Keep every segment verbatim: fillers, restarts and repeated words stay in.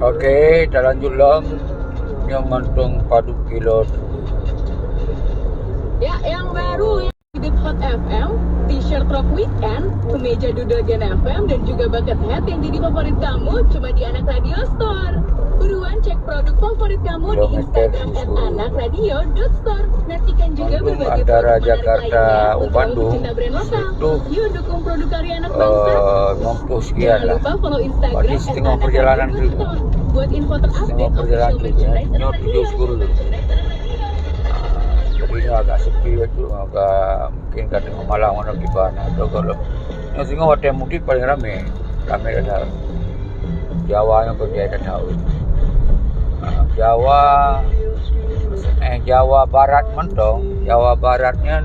Oke, talanjut lom. Nyoe mantong padub kilo. Ya, yang baru ya. Hidup Hot F M, t-shirt rok weekend, kemeja duda Gen F M, dan juga bucket hat yang jadi favorit kamu cuma di Anak Radio Store. Buruan cek produk favorit kamu di Instagram at anak radio dot store. Nantikan juga berbagai produk menarik lainnya untuk selalu pecinta brand lokal. Yuk dukung produk karya anak bangsa. Jangan lupa follow Instagram at anak radio dot store. Buat info terupdate official merchandise terbaru. Jadi nyoe agak sepi bacut, agak mungkin ka teungoh malam, ngon kiban, nah, teugohlom. Nyoe singoh watèe mudik paling ramè. Ramè that. Jawa nyoe keu jai that. Ah, Jawa, eh, Jawa Barat mantong, Jawa Barat nyan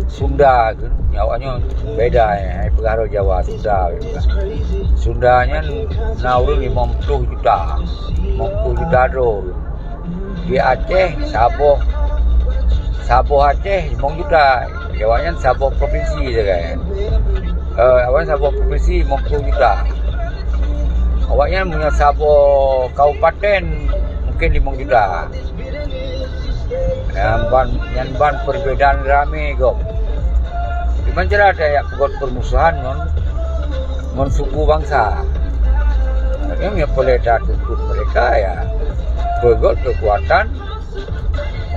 Sunda, nyan awak nyoe beda, eh, peugah Jawa Sunda. Sunda nyan na ureueng limong ploh juta, limong ploh juta droe. Di Aceh, saboh, saboh Aceh limong juta. Awaknyan saboh provinsi sagai. Eh, awaknyan saboh provinsi limong ploh juta. Awaknyan meunyoe saboh kabupaten mungkin limong juta. Nyan ban, nyan ban perbedaan ramè gob. Di mana cara tajak peugot permusuhan ngon, ngon suku bangsa. Tapi meunyoe boleh tatuntut mereka, ya, peugot kekuatan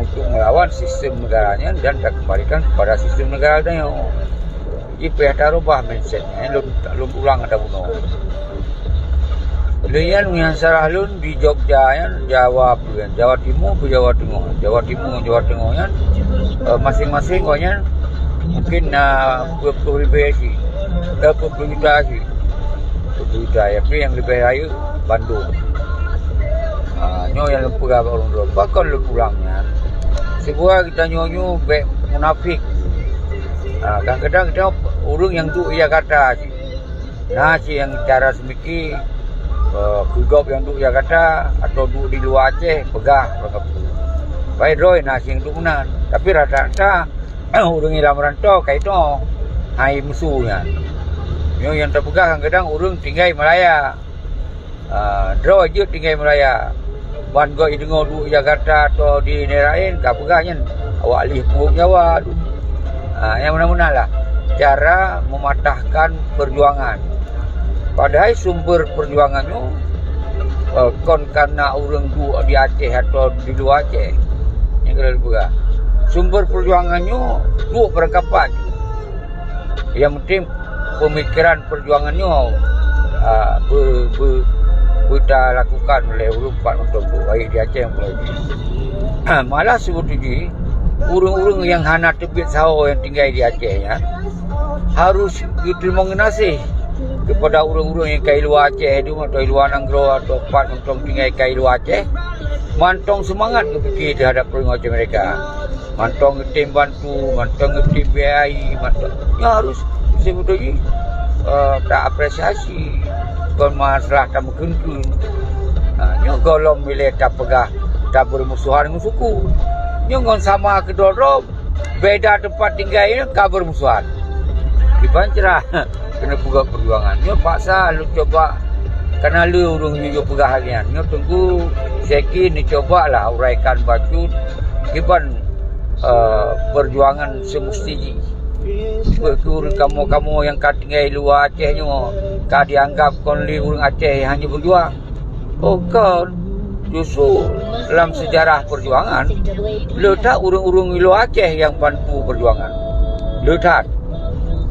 untuk melawan sistem negara nyan dan takembalikan kepada sistem negara nyoe. Jih payah tarubah mindset nyan, lôn, lôn ulang ata bunoe. Lheueh nyan nyang salah lôn di Jogja nyan, Jawa peue nyan, Jawa Timur peue Jawa Teungoh? Jawa Timur, Jawa Teungoh nyan, eh, masing-masing awaknyan mungkin na peuet ploh ribèe cit, eh, peuet ploh juta cit. Peuet ploh juta, tapi nyang leubeh rayeuk Bandung. Ah, nyoe nyang lôn peugah bak ureueng droe. Pakon lôn ulang nyan? Sibuat geutanyoe nyoe bèk munafék. Ah, kadang-kadang geutanyoe ureueng nyang duek Jakarta cit. Na cit nyang cara seumiki, eh, keu gob nyang duek Jakarta atau duek di luwa Aceh, peugah, peugah. Bai droe na cit nyang duek meunan. Tapi rata-rata ureueng lam rantau ka itoe hai musoh nyan. Nyoe nyang tapeugah kadang-kadang ureueng tinggai Malaya. Ah, droe jeuet tinggai Malaya. Ban gob jideungoe duek Jakarta atau di daerah laén, ka peugah nyan awak lih punggung Jawa tu. Ah, nyang meunan-meunan lah cara mematahkan perjuangan. Padahai sumber perjuangan nyoe, eh, kon karena ureueng duek di Aceh atau di luwa Aceh. Nyang keuneuk peugah. Sumber perjuangan nyoe duek beurangkapat. Nyang penting pemikiran perjuangan nyoe, ah, be-, be-, beutalakukan lé ureueng pat mantong, baik di Aceh maupun di, malah seubeutoi jih, ureueng-ureueng nyang hana teubiet saho nyang tinggai di Aceh nyan harus geuteurimong geunaséh keupada ureueng-ureueng nyang ka i luwa Aceh tu atau i luwa nanggroe atau pat mantong tinggai ka i luwa Aceh, mantong seumangat geupike teuhadap peureueng Aceh mereka. Mantong geutem bantu, mantong geutem biaya, mantong. Nyoe harus seubeutoi jih, eh, ta-apresiasi, kon masalah tameukheun-kheun. Ha, nyoe gohlom ilèe tapeugah tabeurmusohan ngon suku. Nyoe ngon sama keudroe-droe, beda teumpat tinggai nyoe ka beurmusohan. Kiban cara keuneuk peugah perjuangan. Nyoe paksa lôn cuba kana le ureueng jujur peugah lagèe nyan. Nyoe Teungku Zaki neucuba lah uraikan bacut kiban, eh, perjuangan seumusti jih. Beukur kamoe-kamoe nyang ka tinggai luwa Aceh nyoe ka dianggap kon lé ureueng Aceh nyang hana berjuang. Oh, kon. Justru lam sejarah perjuangan, le that ureueng-ureueng luwa Aceh nyang bantu perjuangan. Le that.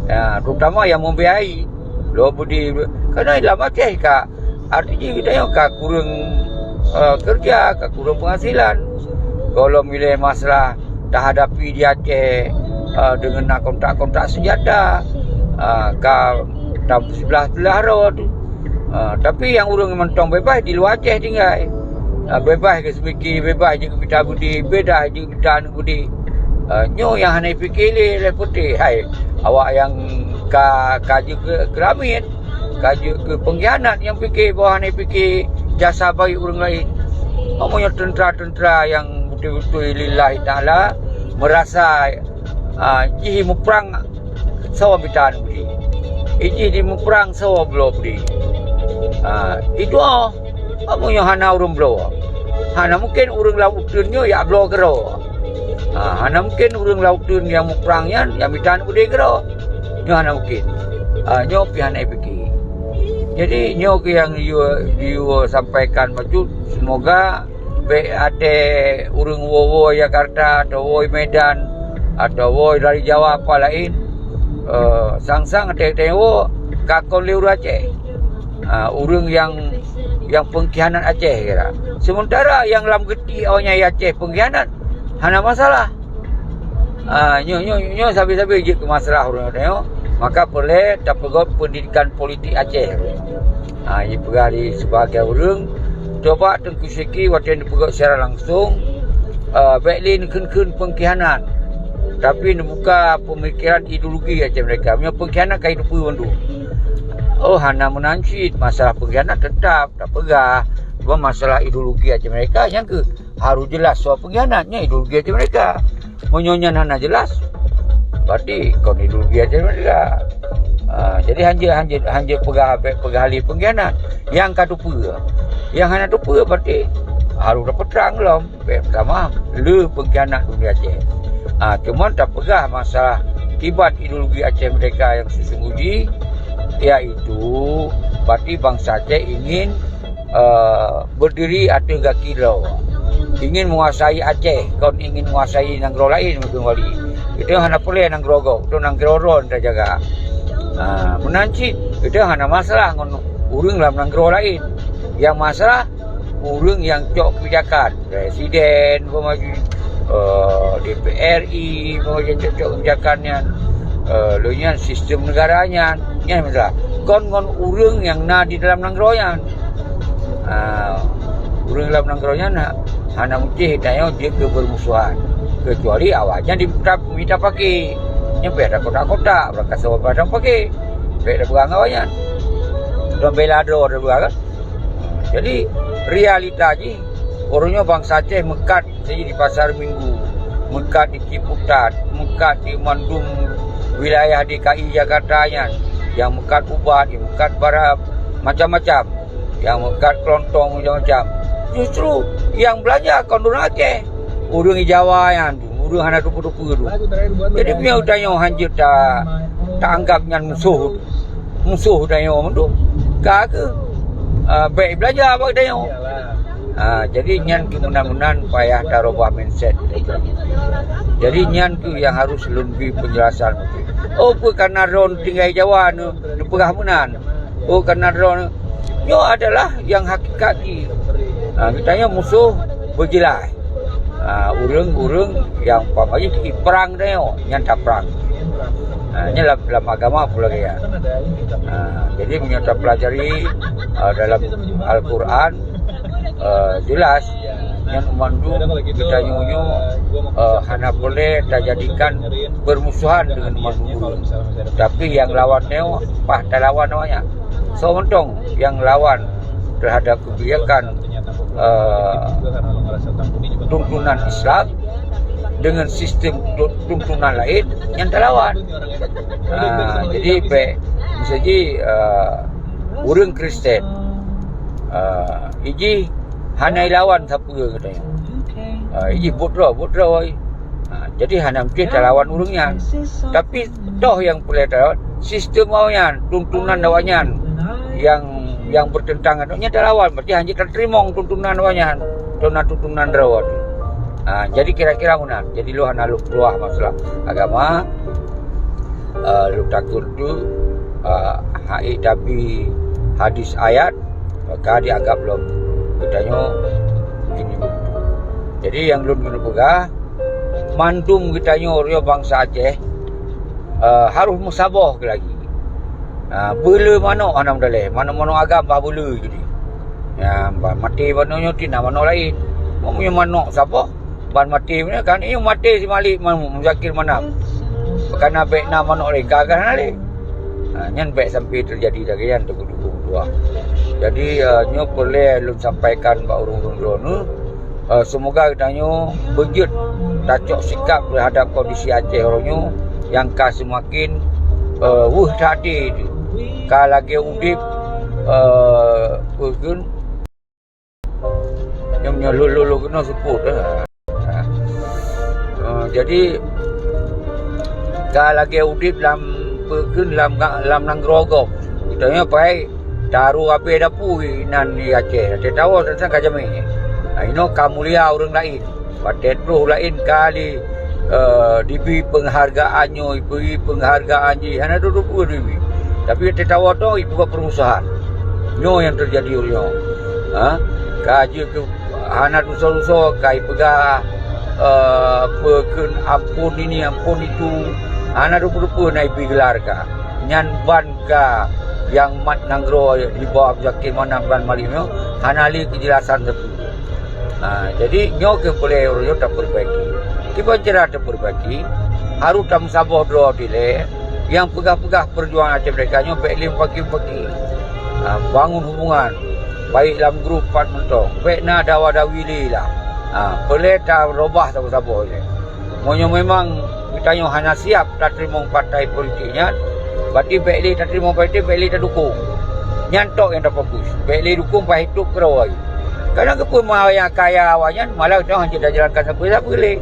Ya, terutama nyang membiayai. Lôn budi, karena lam Aceh ka, arti jih geutanyoe ka kureueng, eh, keureuja, ka kureueng penghasilan. Gohlom ilèe masalah tahadapi di Aceh, eh, deungon na kontrak-kontrak senjata, eh, ka tam siblah-siblah rot. Eh, tapi nyang ureueng mantong beubaih di luwa Aceh tinggai. Eh, beubaih geuseumiké, beubaih jeuet geumita budi, beubaih jeuet geumita aneuk budi. Eh, nyoe nyang hana jipike lé, lé putéh. Hai, awak nyang ka, ka jeuet keu, keu lamiet, ka jeuet keu pengkhianat nyang pike, bahwa hana jipike jasa baik ureueng laén. Meunyoe teuntra-teuntra nyang beutôi-beutôi lillahi ta'ala, meurasa, ah, jih muprang saboh mita aneuk budi. Ijih di muprang saboh bloe budi. Ah, itu, oh. Meunyoe hana ureuëng bloe, hana mungken ureuëng lam uteuen nyoe jak bloe keudroe. Ha, hana mungken ureuëng lam uteuen nyang muprang nyan jak mita aneuk beudé keudroe. Nyoe hana mungken. Ha, nyoe pih hana jipike. Jadi, nyoe keuh nyang yue, yue sampaikan bacut, semoga bék até ureuëng woe-woe Jakarta, atau woe Medan, atau woe dari Jawa apa laén, eh, sang-sang até-até woe ka kon lé ureuëng Aceh. Ah, ureuëng nyang, nyang peungkhianat Aceh kira. Sementara nyang lam geuti awaknyan Aceh peungkhianat, hana masalah. Ah, nyoe, nyoe, nyoe sabe-sabe jeuet keu masalah ureuëng nyoe. Maka peureulée tapeugöt pendidikan politik Aceh. Ah, jipeugah di sebagai ureuëng, coba Teungku Syeki watée neupeugöt secara langsung, ah, bék lé neukheun-kheun peungkhianat. Tapi neubuka pemikiran ideologi Aceh Merdeka. Meunyoe peungkhianat ka jiteupeue mandum. Oh, hana meunan cit, masalah peungkhianat teutap tapeugah. Cuma masalah ideologi Aceh Merdeka nyang keuh harôh jeulaih soe peungkhianat, nyan ideologi Aceh Merdeka. Meunyoe nyan hana jeulaih, berarti kon ideologi Aceh Merdeka. Ah, jadi hanjeuet, hanjeuet, hanjeuet peugah, bék peugah lé peungkhianat. Nyang ka teupeue. Nyang hana teupeue berarti harôh tapeutrang lom. Bék peutamah le peungkhianat ureuëng Aceh. Ah, cuma tapeugah masalah kiban ideologi Aceh Merdeka nyang sesungguh jih, yaitu berarti bansa Aceh ingin, eh, berdiri ateueh gaki droe. Ingin menguasai Aceh, kon ingin menguasai nanggroe laén mungken wali. Itu hana peureulée nanggroe gob, itu nanggroe droe tajaga. Ah, meunan cit, itu hana masalah ngon ureuëng lam nanggroe laén. Nyang masalah ureuëng nyang cok keubijakan, presiden, umpama jih, eh, D P R I, umpama jih cok-cok keubijakan nyan, eh, lheueh nyan sistem negara nyan, nyan masalah. Kon ngon ureuëng nyang na di dalam nanggroe nyan. Ah, ureuëng lam nanggroe nyan ha-, hana meusti tanyoe jeuet keu beurmusuhan, keucuali awaknyan di-, mita, mita paké. Nyan payah takotak-kotak, bak kasoe payah tapaké. Bék tapeugah ngon awaknyan. Lôn bela droe tapeugah kan? Jadi, realita jih, uroe nyoe bansa Aceh meukat saja di Pasar Minggu, meukat di Ciputat, meukat di mandum wilayah D K I Jakarta nyan, nyang meukat ubat, nyang meukat bara macam-macam, nyang meukat kelontong macam-macam. Justru nyang beulanja kon ureuëng Aceh, ureuëng Jawa nyan tu, ureuëng hana teupeue-teupeue tu. Jadi, meunyoe tanyoe hanjeuet ta-, taanggap nyan musoh, musoh tanyoe mandum. Ka keuh, ah, bék beulanja bak tanyoe. Ah, jadi nyan keuh meunan-meunan payah tarubah mindset. Jadi nyan keuh nyang harôh lôn bri peunjelasan. Oh, peue kana droe tinggai Jawa neu-, neupeugah meunan. Oh, kana droe neu-, nyoe adalah nyang hakikat jih. Ah, geutanyoe musoh beujeulaih. Ah, ureuëng-ureuëng nyang umpama jih iprang tanyoe, nyan taprang. Ah, nyan lam, lam agama pula gaya. Ah, jadi meunyoe tapeulajari, ah, dalam Al-Quran, ah, jeulaih nyan mandum geutanyoe nyoe, ah, hana peureulée tajadikan beurmusuhan deungon mandum ureuëng. Tapi nyang lawan nyoe paih talawan awaknyan. Soe mantong nyang lawan teuhadap keubijakan, eh, tuntunan Islam deungon sistem tu-, tuntunan laén nyang talawan. Ah, jadi bék, miseujih, eh, ureuëng Kristen, eh, ijih hana ilawan sapeue geutanyoe. Ah, ijih buet droe, buet droe. Ha, jadi hana mungken talawan ureuëng nyan. Tapi toh nyang peureulée talawan, sistem awaknyan, tuntunan awaknyan nyang, nyang bertentangan, awaknyan talawan, berarti hana jeuet tateurimong tuntunan awaknyan, atau na tuntunan droe tu. Ha, jadi kira-kira meunan. Jadi lôn hana lôn peuluah masalah agama, eh, lôn takot tu, eh, hai tapi hadis ayat, maka dianggap lom geutanyoe ini. Jadi nyang lôn keuneuk peugah, mandum geutanyoe ureuëng bansa Aceh, eh, harôh meusaboh lagi. Ah, beuleu manok hana meudaleh, manok-manok agam bah beuleu jadi. Ya, bah maté manok nyoe tina manok laén. Meunyoe manok saboh, ban maté nyoe kan, nyoe maté si Malik Mahmud, Muzakir Manaf. Bukan na bék na manok lé, gaga hana lé. Ha, nyan bék sampai teujadi lagée nyan teupeuduek-duek. Jadi, eh, nyoe peureulée lôn sampaikan bak ureuëng-ureuëng droeneuh, eh, seumoga geutanyoe beujeuet tacok sikap teuhadap kondisi Aceh uroe nyoe nyang ka seumaken, eh, weueh that até tu. Ka lagée udeb, eh, peue kheun, Nyoe lôn, lôn, lôn keunoe seupôt, eh. Eh, jadi, ka lagèe udép lam, peue kheun, lam, lam nanggroe gob. Geutanyoe pai taru abèe dapui nan di Aceh. Teuh tawoe teuh ka jamé. Nah, inoe ka mulia ureueng laén. Watèe troh laén ka li, eh, dibri peunghargaan nyoe, dibri peunghargaan jih. Hana dudoe peue dibri. Tapi teuh tawoe teuh ipeugah peurumusahan. Nyoe nyang teujadi uroe nyoe. Ha? Ka jeuet keu hana tusoe-tusoe ka ipeugah, eh, peue kheun ampôn ini, ampôn itu, hana rupa-rupa na ibi gelar ka. Nyan ban ka nyang mat nanggroe di bawah Zakir Manaf ban Malik nyoe hana lé keujelasan sapeue. Ha, jadi nyoe keuh peureulèe uroe nyoe tapeurbaiki. Kiban cara tapeurbaiki, harôh tameusaboh droe dilèe nyang peugah-peugah peurjuangan Aceh Merdeka nyoe bèk lé meupaké-paké. Ha, bangun hubungan. Baik lam grup pat mantong, bèk na dawa-dawi lé lah. Ha, peureulèe tarobah saboh-saboh ilèe. Meunyoe memang geutanyoe hana siap tateurimong partai politik nyan, berarti bèk lé tateurimong partai, bèk lé tadukong. Nyan tok nyang tafokus. Bèk lé dukong paih tôp keudroe. Kadang keupeue ma nyang kaya awaknyan, malah geutanyoe hana jijalankan sapeue-sapeue lé.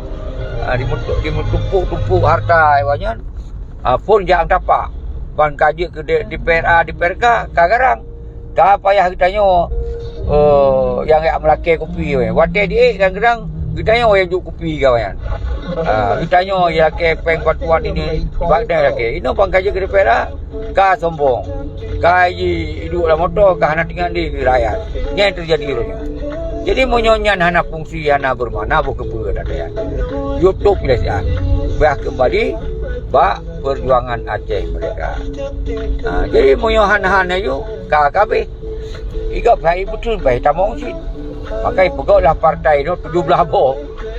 Ha, dimeutu-, dimeutumpôk-tumpôk harta awaknyan. Ha, phôn jak meusapat. Ban ka jeuet keu D-, DPRA, DPRK, ka garang. Ka payah geutanyoe, eh, nyang jak meulakèe kupi wèh. Watèe di ék kadang-kadang geutanyoe nyang jok kupi keu awaknyan. Ha, geutanyoe nyang lakèe pèng bantuan ini, bak geutanyoe lakèe. Inoe ban ka jeuet keu DPRA, ka sombong. Ka ji-, jiduek lam moto, ka hana teuingat lé keu rakyat. Nyan teujadi uroe nyoe. Jadi meunyoe nyan hana fungsi, hana beumakna, boh keupeue that nyan. YouTube lé siat. Bah keumbali bak peurjuangan Aceh Merdeka. Ha, jadi meunyoe han-han laju, ka, ka habéh. Igob hai beutôi bah tamong cit. Maka ipeugah lah partai nyoe tujoh blah boh.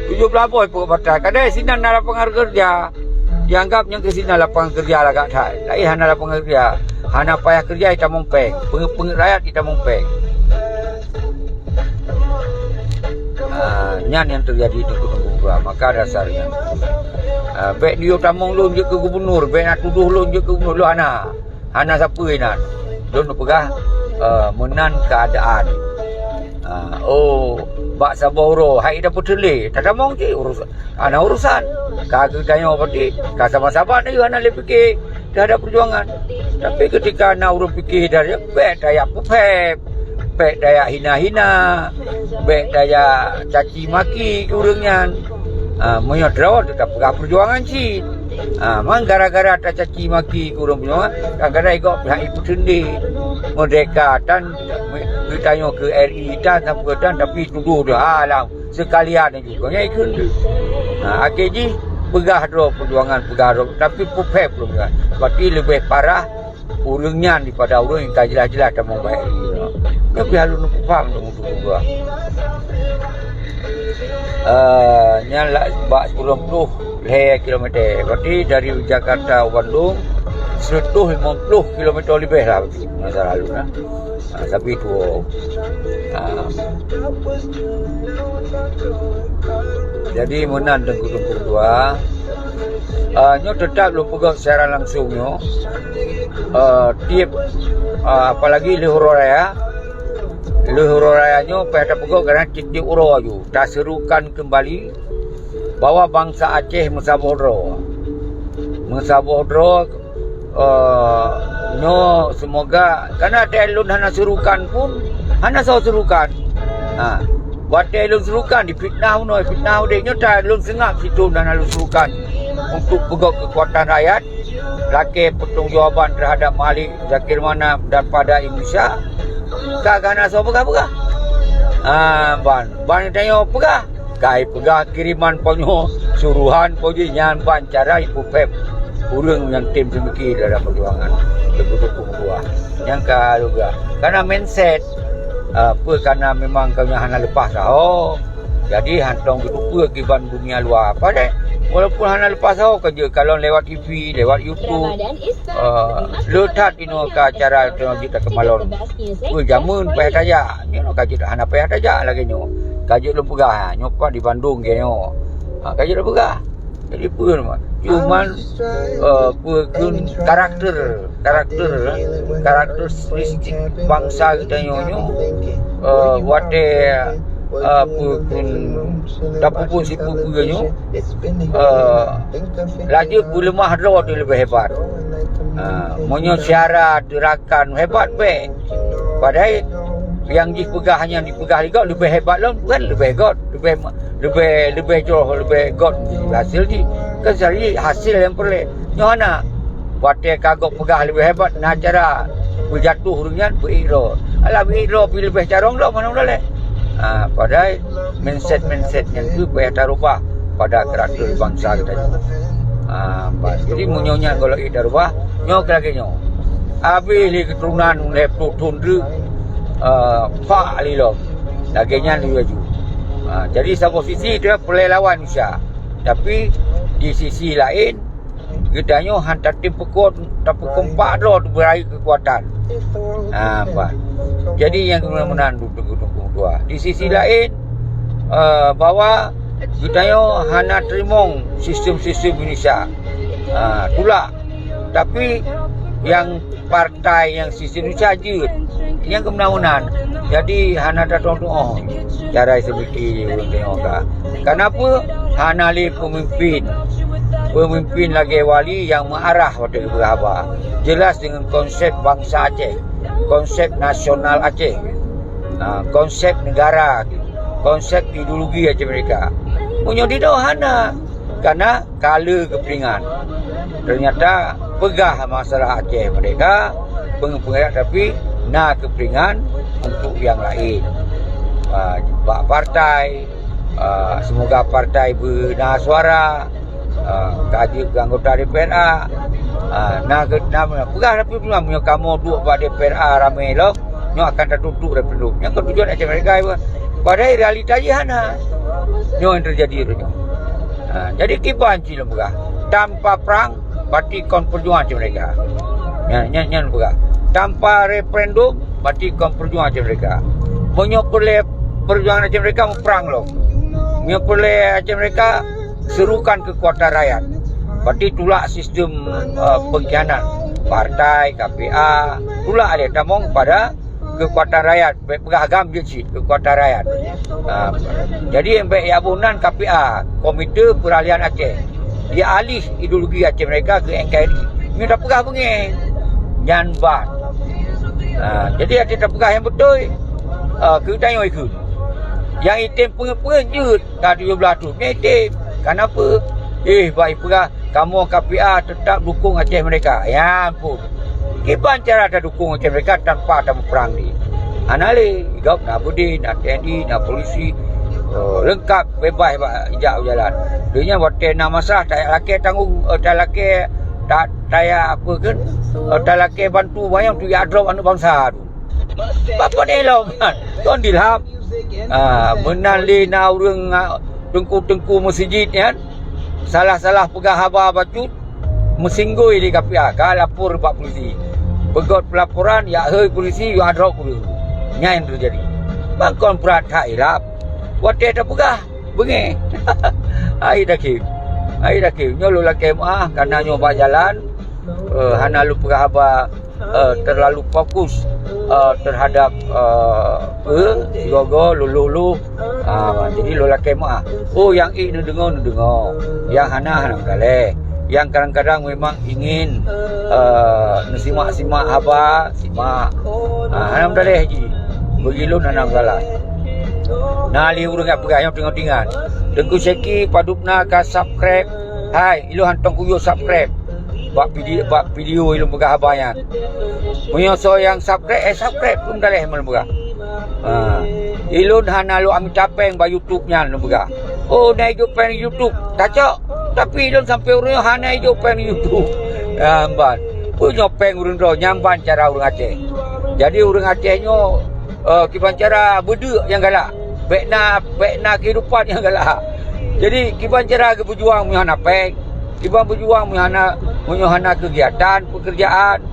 Tujoh blah boh ipeugah partai. Kadang sinan na lapangan keureuja. Ianggap nyang keu sinan lapangan keureuja lagak that. Laén hana lapangan keureuja. Hana payah keureuja itamong pèng. Peungeuet-peungeuet rakyat itamong pèng. Ah, nyan nyang teujadi teungku-teungku dua. Maka dasar nyan. Ah, bèk niyueb tamong lôn jeuet keu gubunur, bèk na tudoh lôn jeuet keu gubunur, lôn hana. Hana sapeue inan. Lôn peugah, eh, meunan keuadaan. Ah, oh, bak saboh uroe hai dapeuet lé, tatamong cit urus-, hana urusan. Ka geutanyoe berarti ka sama-sama na hana lé pike teuhadap perjuangan. Tapi ketika na ureuëng pike dari, bèk tajak peuphèb, bèk tajak hina-hina, bèk tajak caci maki keu ureuëng nyan. Ha, meunyoe droe teutab peugah perjuangan cit. Ha, man gara-gara tacaci maki keu ureuëng perjuangan, kadang-kadang igob pihak ipeuteuntèe. Merdeka tan, geutanyoe keu R I tan, sapeue tan, tapi tudoh deuh, alah, sekalian laju. Kon nyan ikheun. Ha, akhé jih peugah droe perjuangan, peugah droe, tapi peuphèb droe. Berarti leubeh parah ureuëng nyan daripada ureuëng nyang ka jeulaih-jeulaih tamong bak R I. Nyoe pih harôh neupeupham teungku-teungku dua. Eh, nyan la-, bak sikureueng ploh lhèe kilometer. Berarti dari Jakarta u Bandung, seratus lima puluh kilometer leubeh lah berarti. Masa lalu nah. Ha, tapi tuwoe. Ha. Jadi meunan teungku-teungku dua. Ah, nyoe teutab lôn peugah siaran langsung nyoe. Ah, tiep, ah, apalagi lheueh uroe raya. Lheueh uroe raya nyoe payah tapeugah karena tiep-tiep uroe aju taserukan kembali bahwa bansa Aceh meusaboh droe. Meusaboh droe, eh, nyoe semoga, karena watèe lôn hana serukan pun, hana soe serukan. Ha, watèe lôn serukan difitnah bunoe, fitnah udép. Nyoe that lôn seungab situ dan lôn serukan untuk peugöt keukuatan rakyat, lakèe pertanggungjawaban terhadap Malik, Zakir Manaf dan pada Indonesia. Ka hana soe peugah-peugah. Ha, ban, ban tanyoe peugah. Ka ipeugah kiriman po nyoe, suruhan po jih, nyan ban cara ipeuphém ureuëng nyang tem seumiki dalam peujuangan. Teupeue-teupeue meutuah. Nyang ka lôn peugah. Karena mindset, ah, peue karena memang kamoe hana leupah sahoe. Jadi, hantom geuteupeue kiban dunia luwa. Padahai, walaupun hana leupah sahoe, ka jeuet kalon lewat T V, lewat YouTube, ah, le that inoe ka acara teungoh jeuet takeumalon. Peue jameun payah tajak. Nyoe ka jeuet hana payah tajak lagèe nyoe. Ka jeuet lôn peugah, ha, nyoe pat di Bandung lagèe nyoe. Ha, ka jeuet lôn peugah. Jadi peue nama? Cuman, eh, peue kheun karakter, karakter, eh, karakteristik bansa geutanyoe nyoe, eh, watèe eh, pu-, pun, tapeupun sipeue-peue nyoe, eh, laju peuleumah droe teuh leubeh hebat. Ah, meunyoe syara teurakan hebat bèk. Padahai nyang jipeugah, nyang jipeugah lé gob leubeh hebat lom, kan leubeh göt, leubeh, leubeh, leubeh jroh, leubeh göt hasil jih. Kan syara jih hasil nyang peureulèe. Nyoe hana. Watèe ka gob peugah leubeh hebat, na cara beujatoh ureueng nyan, beu-ék droe. Alah beu-ék droe pih leubeh carông lom, hana meudalèh. Ah, padahai mindset-mindset nyan kheueh payah tarubah pada karakter bansa geutanyoe. Ah, bah, jadi meunyoe nyan gohlom ék tarubah, nyoe keu lagèe nyoe. Abéh lé keuturonan lhèe ploh thôn treuk, ah, pak lé lom. Lagèe nyan lé laju. Ah, jadi saboh sisi teuh peureulèe lawan Indonesia. Tapi di sisi laén, geutanyoe han tatem peuko-, tapeukompak droe beurayeuk keukuatan. Ha, bah. Jadi nyang keunan meunan dukung-dukung dua. Di sisi laén, eh, bahwa geutanyoe hana teurimong sistem-sistem Indonesia. Ha, tulak. Tapi nyang partai nyang sistem Indonesia jeuet. Nyang keunan meunan. Jadi hana tatong tuoh cara seumiki ureueng tengok ka. Kenapa? Hana lé pemimpin. Pemimpin lagèe wali nyang meuarah watèe geupeugah haba. Jelas deungon konsep bansa Aceh, konsep nasional Aceh, ha, konsep negara, konsep ideologi Aceh Merdeka. Meunyoe di doh hana, karena ka le geupeuingat. Ternyata peugah masalah Aceh Merdeka, peung-, peunggerak, tapi na geupeuingat untuk nyang laén. Ha, bak partai, ah, semoga partai beuna suara, ah, ka jeuet keu anggota D P R A. Ah, na ke-, na, na peugah tapi meunyoe kamoe duek bak D P R A ramé lom, nyoe akan tatutup referendum. Nyang keu tujuan Aceh Merdeka iba. Padahai realita jih hana. Nyoe nyang teujadi uroe nyoe. Ah, jadi kiban cit lôn peugah, tanpa perang, berarti kon perjuangan Aceh Merdeka. Nyan, nyan, nyan peugah. Tanpa referendum, berarti kon perjuangan Aceh Merdeka. Meunyoe peureulèe perjuangan Aceh Merdeka, meuprang lom. Meunyoe peureulèe Aceh Merdeka, serukan kekuatan rakyat. Berarti tulak sistem, eh, pengkhianat partai, K P A, tulak lé tamong pada kekuatan rakyat. Bèk peugah agam jeuet cit, kekuatan rakyat. Ha, jadi bèk jak boh nan K P A, Komite Peralihan Aceh. Dialih ideologi Aceh Merdeka keu N K R I. Nyoe tapeugah beungèh. Nyan ban. Ha, jadi até tapeugah nyang beutôi, ha, keu tanyoe ikheun. Nyang item peungeuet-peungeuet jeuet ka tujoh blaih thôn. Nyan item. Kenapa? Eh, bak ipeugah, kamoe K P A tetap dukung Aceh Merdeka. Ya ampun. Kiban cara tadukung Aceh Merdeka tanpa tamuprang di? Hana lé. Gob na beudé, na T N I, na polisi, eh, leungkap bebas bak ijak jalan. Donya watèe na masalah, tajak lakèe tanggong, eh, tajak lakèe, ta-, tajak apa kan? Eh, tajak lakèe bantu banyak tu jak drop aneuk bansa tu. Bak pane lom kan? Kon dilham. Ah, meunan lé na ureueng, ah, teungku-teungku meuseujid nyan, salah-salah peugah haba bacut, meusinggôi lé K P A, ka lapor bak polisi. Peugöt peulaporan, jak hôi polisi, jak drop ureueng. Nyan nyang teujadi. Ban kon brat that ilap. Watèe tapeugah, beungèh. Hai Hakim. Hai Hakim, nyoe lôn lakèe meu'ah, kareuna nyoe bak jalan, eh, hana lôn peugah haba eh, terlalu fokus, eh, terhadap, eh, peue, sigoe-goe, loloh-loh. Ah, jadi lôn lakèe meu'ah. Oh, nyang ék neudeungoe, neudeungoe. Nyang hana, hana meugalak. Nyang kadang-kadang memang ingin, eh, neusimak-simak haba, simak. Ah, hana meugalak jih. Bagi lôn hana meugalak. Na lé ureueng nyang peugah nyang teungoh ingat. Teungku Syeki padubna ka subscribe. Hai, ilôn hantom kuyue subscribe. Bak video, bak video ilôn peugah haba nyan. Meunyoe soe nyang subscribe, eh, subscribe pun daleh lôn peugah. Ha. Ilôn hana lôn amita péng bak YouTube nyan lôn peugah. Oh, na ijok péng YouTube. Tacok. Tapi ilôn sampoe uroe nyoe hana ijok péng YouTube. Ha, ban. Peue nyoe péng ureueng droe, nyan ban cara ureueng Aceh. Jadi ureueng Aceh nyoe, eh, kiban cara beudeuk nyang galak. Bèk na, bèk na kehidupan nyang galak. Jadi, kiban cara geupeujuang meunyoe hana péng, kiban peujuang meunyoe hana, meunyoe hana kegiatan, pekerjaan.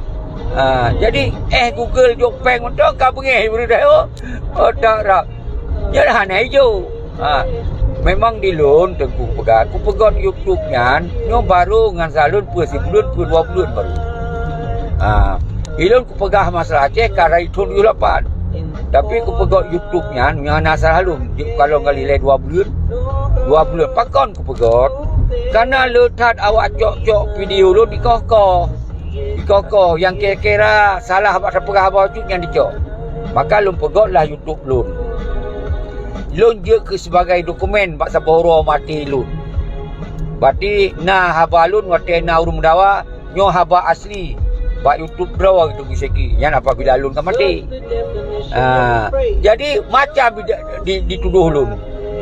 Ha, jadi, eh, Google jok péng mantong ka beungèh beureudeh, oh. Oh, tak rap. Nyan hana ijok. Ha, memang di lôn Teungku peugah, kupeugöt YouTube nyan, nyoe barô ngon salon peue sibuleuen, peue dua buleuen barô. Ha, ilôn kupeugah masalah Aceh ka dari thôn tujoh lapan. Tapi kupeugöt YouTube nyan, nyan hana salah lôn. Jeuet kalon kali lé dua buleuen. Dua buleuen. Pakon kupeugöt? Karena le that awak cok-cok video lôn dikoh-koh. Dikoh-koh nyang kira-kira salah bak sapeugah haba YouTube nyan dicok. Maka lôn peugöt lah YouTube lôn. Lôn jeuet keu sibagai dokumen bak saboh uroe maté lôn. Berarti na haba lôn watèe na ureueng meudawa, nyoe haba asli bak YouTube droe Teungku Syeki. Nyan apabila lôn ka maté. Ah, jadi macam di, di, ditudoh lôn.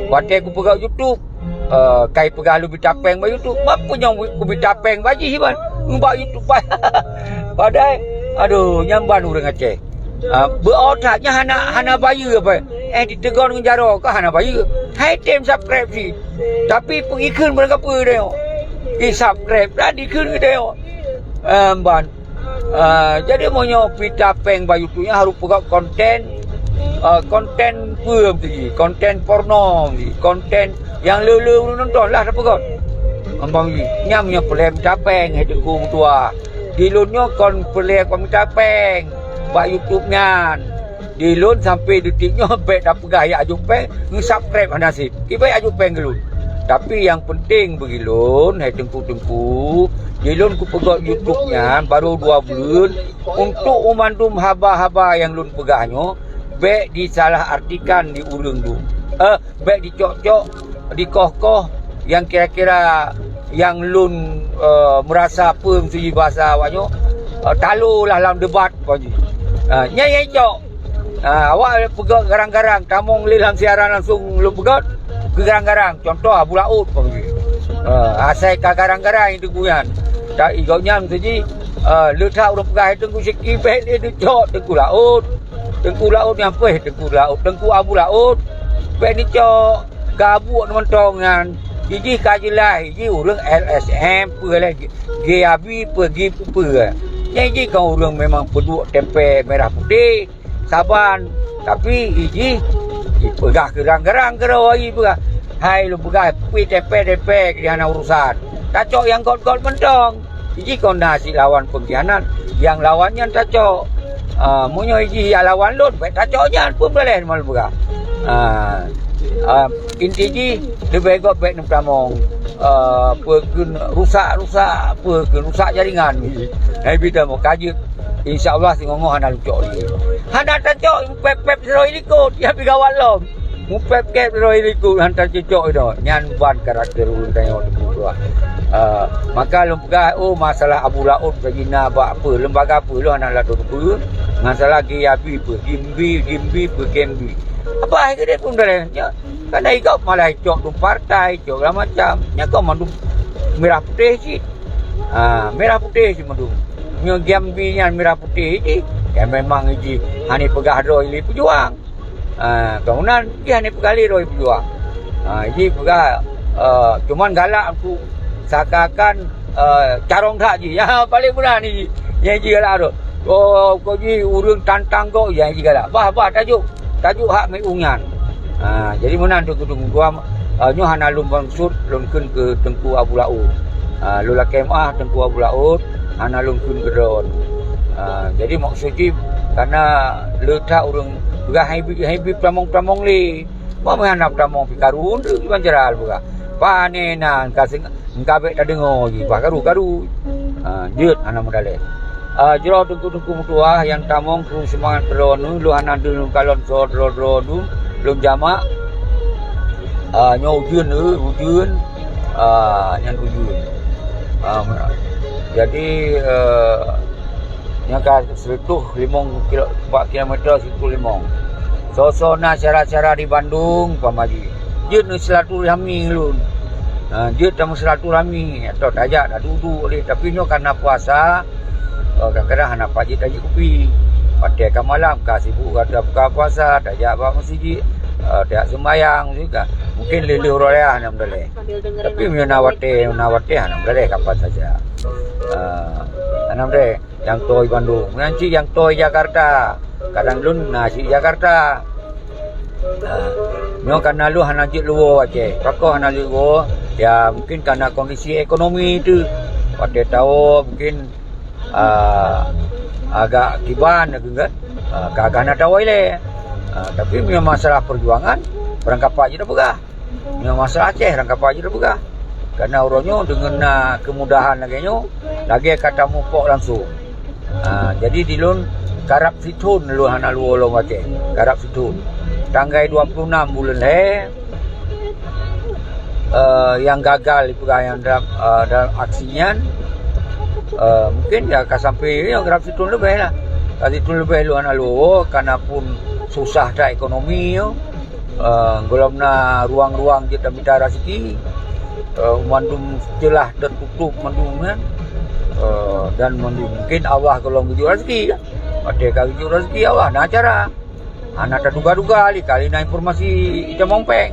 Watèe kupeugah YouTube, eh, kai peugah lôn mita péng bak YouTube. Mapeue nyang kumita péng bak jih ban? Bak YouTube. Padahai, aduh, nyan ban ureueng Aceh. Ah, beu-o that nyan hana, hana bayeue apa. Eh, ditegon ngon jaroe ka hana bayeue. Hai tem subscribe cit. Tapi peue ikheun barang kapeue deh. Di subscribe dah dikheun deh. Em, ban. Ah, jadi meunyoe mita péng bak YouTube nyan harôh peugah konten, ah, konten peue meusti, konten porno meusti, konten nyang le-le ureueng nonton lah tapeugah. Ambang jih, nyan meunyoe peureulèe mita péng hai Teungku meutuah. Di lôn nyoe kon peureulèe kon mita péng bak YouTube nyan. Di lôn sampai detik nyoe bèk tapeugah jak ajôk péng, ngon subscribe hana sép. Kiban jak ajôk péng keu lôn. Tapi nyang peunteng bagi lôn, hai Teungku-teungku, di lôn kupeugöt YouTube nyan barô dua buleuen, untuk meumandum haba-haba nyang lôn peugah nyoe, bèk disalah artikan di ureueng dum. Eh, bèk dicok-cok, dikoh-koh nyang kira-kira nyang lôn, eh, meurasa peue meusti bahasa awak nyoe, eh, talo lah lam debat, kon jih. Ah, nyan nyang icok. Ah, awak peugöt garang-garang, tamong lé lam siaran langsung lôn peugöt, keu garang-garang. Contoh Abu Laôt, kon jih. Ah, asai ka garang-garang itu nyan. Tak igok nyan meusti jih, ah, le that ureueng peugah Teungku Syeki bèk lé dicok Teungku Laôt. Teungku Laôt nyan peue Teungku Laôt, Teungku Abu Laôt. Bèk dicok. Ka buet mantong nyan, ijih ka jeulaih, ijih ureueng L S M peue lé, G A B peue, G peue. Nyan ijih kan ureueng memang peuduek tempe merah putih, saban. Tapi ijih, ipeugah keurang-keurang keudroe ipeugah. Hai lôn peugah, pih tempe-tempe keu hana urusan. Tacok nyang göt-göt mantong. Ijih kon na cit lawan peungkhianat, nyang lawan nyan tacok. Ah, meunyoe ijih jak lawan lôn, bèk tacok nyan, peue meuleleh teuma lôn peugah. Ah, ah, inti jih leubeh göt bèk neupeutamong, ah, peue kheun rusak-rusak, peue kheun rusak jaringan. Hai bida mo ka jeuet, insya Allah singoh-ngoh hana lôn cok lé. Hana tacok, pèp-pèp sidroe likot, nyang pi gawat lom. Mupèp-pèp droe likot han tacocok inoe, nyan ban karakter ureueng tanyoe teupeu keudroe. Ah, maka lôn peugah, oh, masalah Abu Laôt saji na bak peue, lembaga peue, lôn hana lôn teupeu. Masalah G A B peue, Gimbi, Gimbi peue, Gembi. Apa hai geude pun daleh? Nyan, kan na igop malah icok dum partai, icok segala macam. Nyan kon mandum merah putih cit. Ah, merah putih cit mandum. Nyoe Gembi nyan merah putih cit. Ya memang iji hana peugah droe lé peujuang. Ah, bangunan jih hana peugah lé droe peujuang. Ah, jih peugah, eh, cuman galak untuk seakan-akan, eh, carông that jih. Ya, paléng beuna ni jih. Nyang jih galak tu. Oh, kok jih ureueng tantang kok, ya, jih galak. Bah, bah, tajok. Tajok hak meu'ueng nyan. Ah, jadi meunan tu keudeung dua, eh, nyoe hana lôn maksud lôn kheun keu Teungku Abu Laôt. Ah, lôn lakèe meu'ah Teungku Abu Laôt, hana lôn kheun keu droe. Ah, jadi maksud jih, karena le that ureueng peugah hai bi, hai bi peutamong-tamong lé. Bah meuhana peutamong pih karu, untuk kiban cara peugah. Pane na ka seng, ka bèk tadeungoe jih, bah karu-karu. Ah, jeuet hana meudaleh. Ah, jroh teungku-teungku meutuah nyang tamong keu seumangat keudroe nyoe, lôn hana deuh lôn kalon soe droe-droe nyoe, lôn jamak. Ah, nyoe ujeuen, eh, ujeuen. Ah, nyan ujeuen. Ah, jadi, eh, nyang ka sireutoh limong kilo, empat kilometer sireutoh limong. Soe-soe na syedara-syedara di Bandung, pamaji. Jeuet silaturahmi lôn. Ha, jeuet tameusilaturahmi, atau tajak dak duek-duek lé. Tapi nyoe karena puasa, eh, kadang-kadang hana pat jeuet tajak kupi. Watèe ka malam, ka sibuk gata buka puasa, tajak bak meuseujid, eh, tajak seumbahyang juga. Mungkin lheuh-lheuh raya hana meudaleh. Tapi meunyoe na watèe, na watèe hana meudaleh kapan saja. Eh, hana meudaleh. Nyang toe Bandung. Nyan cit nyang toe Jakarta. Kadang lôn na cit Jakarta. Ha. Nyoe kana lôn hana jeuet luwoe Aceh. Pakon hana jeuet luwoe? Ya, mungkin kana kondisi ekonomi tu. Watèe tawoe mungkin, ah, agak kiban lagèe kan. Ah, ka, ka hana tawoe ilèe. Ah, tapi meunyoe masalah perjuangan, barangkapai jeuet peugah. Meunyoe masalah Aceh, barangkapai jeuet peugah. Karena uroe nyoe deungon na kemudahan lagée nyoe, lagée ka tamupok langsung. Ah, jadi di lôn karab sithon lôn hana luwoe lom Aceh. Karab sithon. Tanggai dua puluh enam buleuen lhée, eh, nyang gagal dipeugah nyang dalam, eh, dalam aksi nyan, eh, mungkin ya ka sampai ya, karab sithon leubeh lah. Ka sithon leubeh lôn hana luwoe, karena pun susah that ekonomi nyoe. Eh, gohlom na ruang-ruang jeuet tamita raseuki, eh, mandum seulah teututup mandum kan. Eh, dan mandum mungkin Allah gohlom geujok raseuki kan. Watée ka geujok raseuki Allah na cara. Hana taduga-duga lé kali na informasi itamong péng.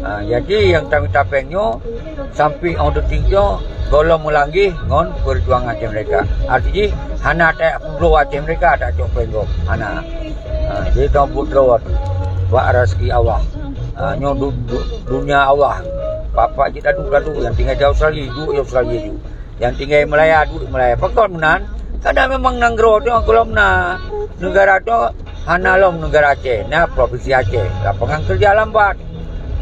Ha, jadi nyang tamita péng nyoe sampai on detik nyoe gohlom meulanggeh ngon perjuangan Aceh Merdeka. Arti jih hana tajak peubloe Aceh Merdeka tajak cok péng gob. Hana. Ha, jadi teuh buet droe bak raseuki Allah. Ha, nyoe du-, du-, dunia Allah. Bapak jih tadu-tadu nyang tinggai di Australia, duek di Australia ju. Nyang tinggai Malaya duek Malaya. Pakon meunan? Karena memang nanggroe tu gohlom na, negara tu hana lom negara Aceh, na provinsi Aceh. Lapangan kerja lambat.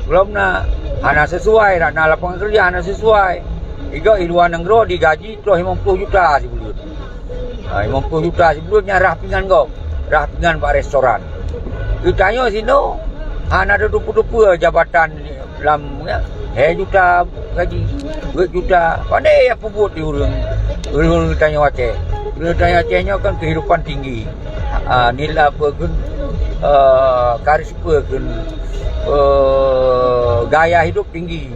Gohlom na, hana sesuai, na lapangan kerja hana sesuai. Igoe i luwa nanggroe digaji troh limong ploh juta sibuleuen. Ha, limong ploh juta sibuleuen nyan rhah pingan gob, rhah pingan bak restoran. Geutanyoe sinoe hana teutupeue-tupeue jabatan lam, ya, lhée juta gaji, dua juta. Pandai ya peubuet di ureuëng, ureuëng geutanyoe Aceh. Ureuëng geutanyoe Aceh nyoe kan kehidupan tinggi. Ah, nilai apa kan, eh, karis apa kan, eh, gaya hidup tinggi.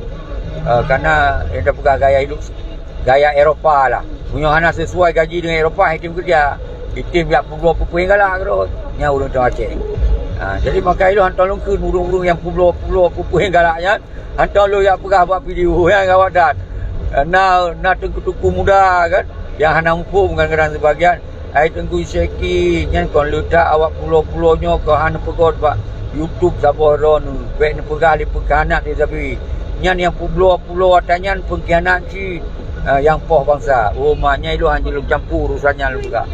Eh, karena yang peugah gaya hidup gaya Eropa lah. Meunyoe hana sesuai gaji dengan Eropa, item kerja. Item jak peubloe peue-peue nyang galak keudroe. Nyan ureuëng geutanyoe Aceh. Ha, jadi maka ilôn hantom lôn kheun ureuëng-ureuëng nyang peubloe-peubloe peue-peue nyang galak nyan. Hantom lôn jak peugah bak video nyan gawat that. Na, na teungku-teungku muda kan, nyang hana muphom kan kadang sebagian. Hai Teungku Syeki, nyan kon leutak awak pulo-pulo nyoe keu hana peugöt bak YouTube saboh droeneuh. Bék neupeugah lé peukhianat lé sabe. Nyan nyang pulo-pulo ata nyan peungkhianat cit, ah, nyang poh bansa. Oh, ma nyan ilôn hana lôn campur urusan nyan lôn peugah.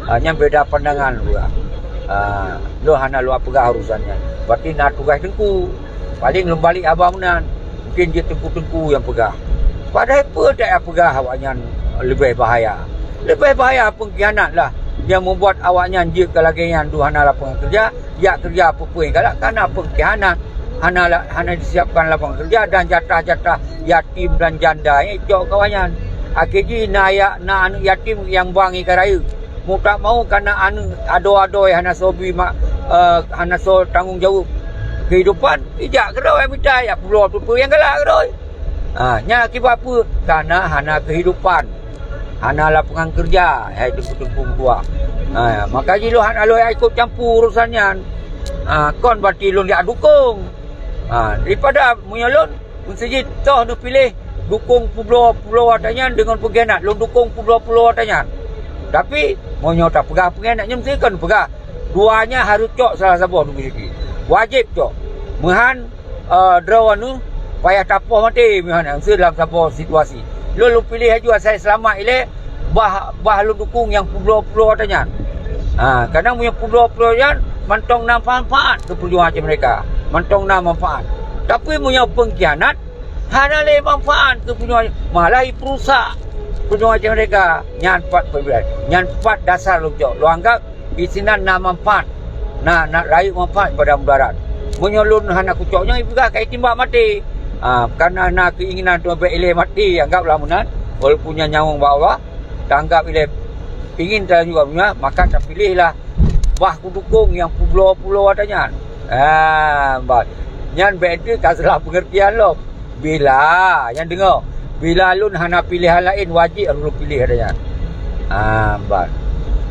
Ah, nyan beda pandangan lôn peugah. Ah, lôn hana lôn peugah urusan nyan. Berarti na tugaih teungku. Paléng lôn balek haba meunan. Mungken jeuet teungku-teungku nyang peugah. Padahai peue tajak peugah awaknyan leubeh bahaya. Leubeh bahaya peungkhianat lah nyang membuat awaknyan jeuet keu lagée nyan dum hana lapangan kerja, jak kerja peue-peue nyang galak kana peungkhianat, hana la-, hana disiapkan lapangan kerja dan jatah-jatah yatim dan janda nyang icok keu awaknyan. Akhé jih na ya-, na aneuëk yatim nyang ba ngieng ka rayeuk. Mau tak mau kana aneuëk adoe-adoe hana soe bi ma-, eh, hana soe tanggong jaweueb kehidupan, ijak keudroe mita jak pulo peue-peue nyang galak keudroe. Ha, nyan akibat peue? Kana hana kehidupan. Hana lapangan kerja, hai teungku-teungku meutuah. Ha, maka jih lôn hana lôn ikot campur urusan nyan. Ha, kon berarti lôn jak dukung. Ha, daripada meunyoe lôn, meusijid toh neupiléh dukung peubloe-peubloe ata nyan deungon peungkhianat, lôn dukung peubloe-peubloe ata nyan. Tapi, meunyoe tapeugah peungkhianat nyan meusti kon peugah. Dua nyan harôh cok salah saboh dukung sikit. Wajéb cok. Meuhan eh, droeneuh payah tapoh maté meuhana, meuseu dalam saboh situasi. Lôn, lôn piléh laju asai seulamat ilée, bah, bah lôn dukung nyang peubloe-peubloe ata nyan. Ha, kadang meunyoe peubloe-peubloe nyan mantong na manfaat keu peujuangan Aceh Merdeka. Mantong na manfaat. Tapi meunyoe peungkhianat, hana lé manfaat keu peujuangan, malah ipeurusak peujuangan Aceh Merdeka. Nyan pat peubeda. Nyan pat dasar lôn cok. Lôn anggap Di sinan na manfaat, na, na rayeuk manfaat pada mudarat. Meunyoe lôn hana kucok nyoe, ipeugah ka itimbak maté. Ah, karena na keinginan tu bék ilée maté, anggaplah meunan, walaupun nyan nyawöng bak Allah, taanggap ilée ingin talanjut bak donya, maka tapiléhlah bah kudukong nyang peubloe-peubloe ata nyan. Ah, bah. Nyan bék enteuk ka salah peungeurtian lom. Bila, nyan deungoe, bila lôn hana piléhan laén, wajéb lôn piléh ata nyan. Ha, ban.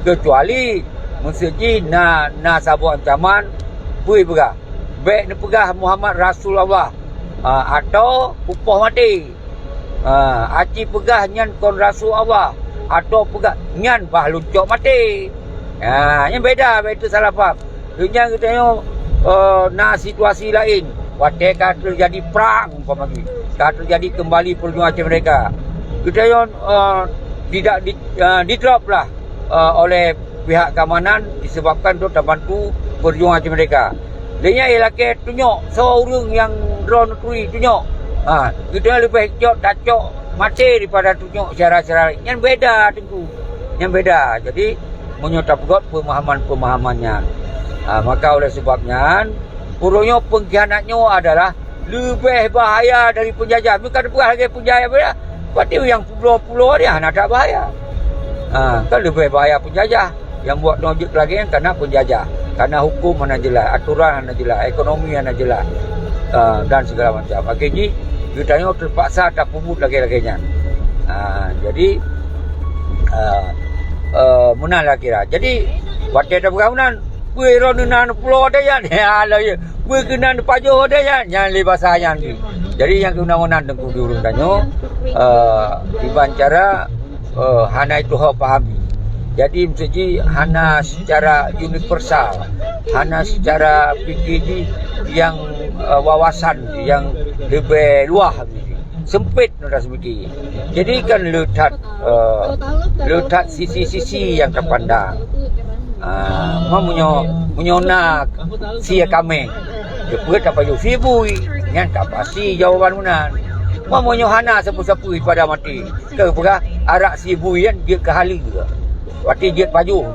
Keucuali meuseu jih na, na saboh ancaman, peue peugah, bék neupeugah Muhammad Rasul Allah, ha, atau kupoh maté. Ha, aci peugah nyan kon Rasul Allah, atau peugah nyan bah lôn cok maté. Ha, nyan beda, bék teusalah paham. Keu nyan geutanyoe, eh, na situasi laén. Watée ka teujadi prang umpama jih, ka teujadi keumbali peujuangan Aceh Merdeka. Geutanyoe, eh, tidak di, eh, didrop lah, eh, oleh pihak keamanan disebabkan untuk tabantu perjuangan mereka. Lé nyan ilakée tunyok soe ureuëng nyang droe neuturi tunyok. Ha, geutanyoe leubeh jok tacok maté daripada tunyok syedara-syedara laén. Nyan beda teungku. Nyan beda. Jadi meunyoe tapeugot pemahaman-pemahaman nyan. Ha, maka oleh sebab nyan, uroe nyoe pengkhianat nyoe adalah leubeh bahaya dari penjajah. Bukan peugah lagée penjajah, berarti nyang pulo-pulo dia hana that bahaya. Ha, kan leubeh bahaya penjajah. Nyang buat nyoe jeuet lagée nyan karena penjajah. Karena hukum hana jelas, aturan hana jelas, ekonomi hana jelas. Ha, dan segala macam. Akhé jih, geutanyoe terpaksa tapeubuet lagée-lagée nyan. Ha, jadi, ha, eh, meunan lah kira. Jadi, watée tapeugah meunan, peue droeneuh na pulo watée nyan? Ya Allah, ya. Peue keunan pajoh watée nyan? Nyan lé basa nyan. Jadi, nyang keunong-keunong teungku di ureuëng tanyoe, eh, iban cara, eh, hana itu ho pahami. Jadi, maksud jih hana secara universal, hana secara fikir jih yang, eh, wawasan yang leubeh luah, sempit. Nura Sebuti. Jadi kan le that, eh, le that sisi-sisi nyang tapandang. Ah, ma meunyoe, meunyoe na sie kaméng, jeuet peuet tapajoh sie bui, nyan ka pasti jawaban meunan. Ma meunyoe hana sapeue-sapeue pada maté, ka peugah arak sie bui nyan jeuet keu haleue. Watée jeuet pajoh.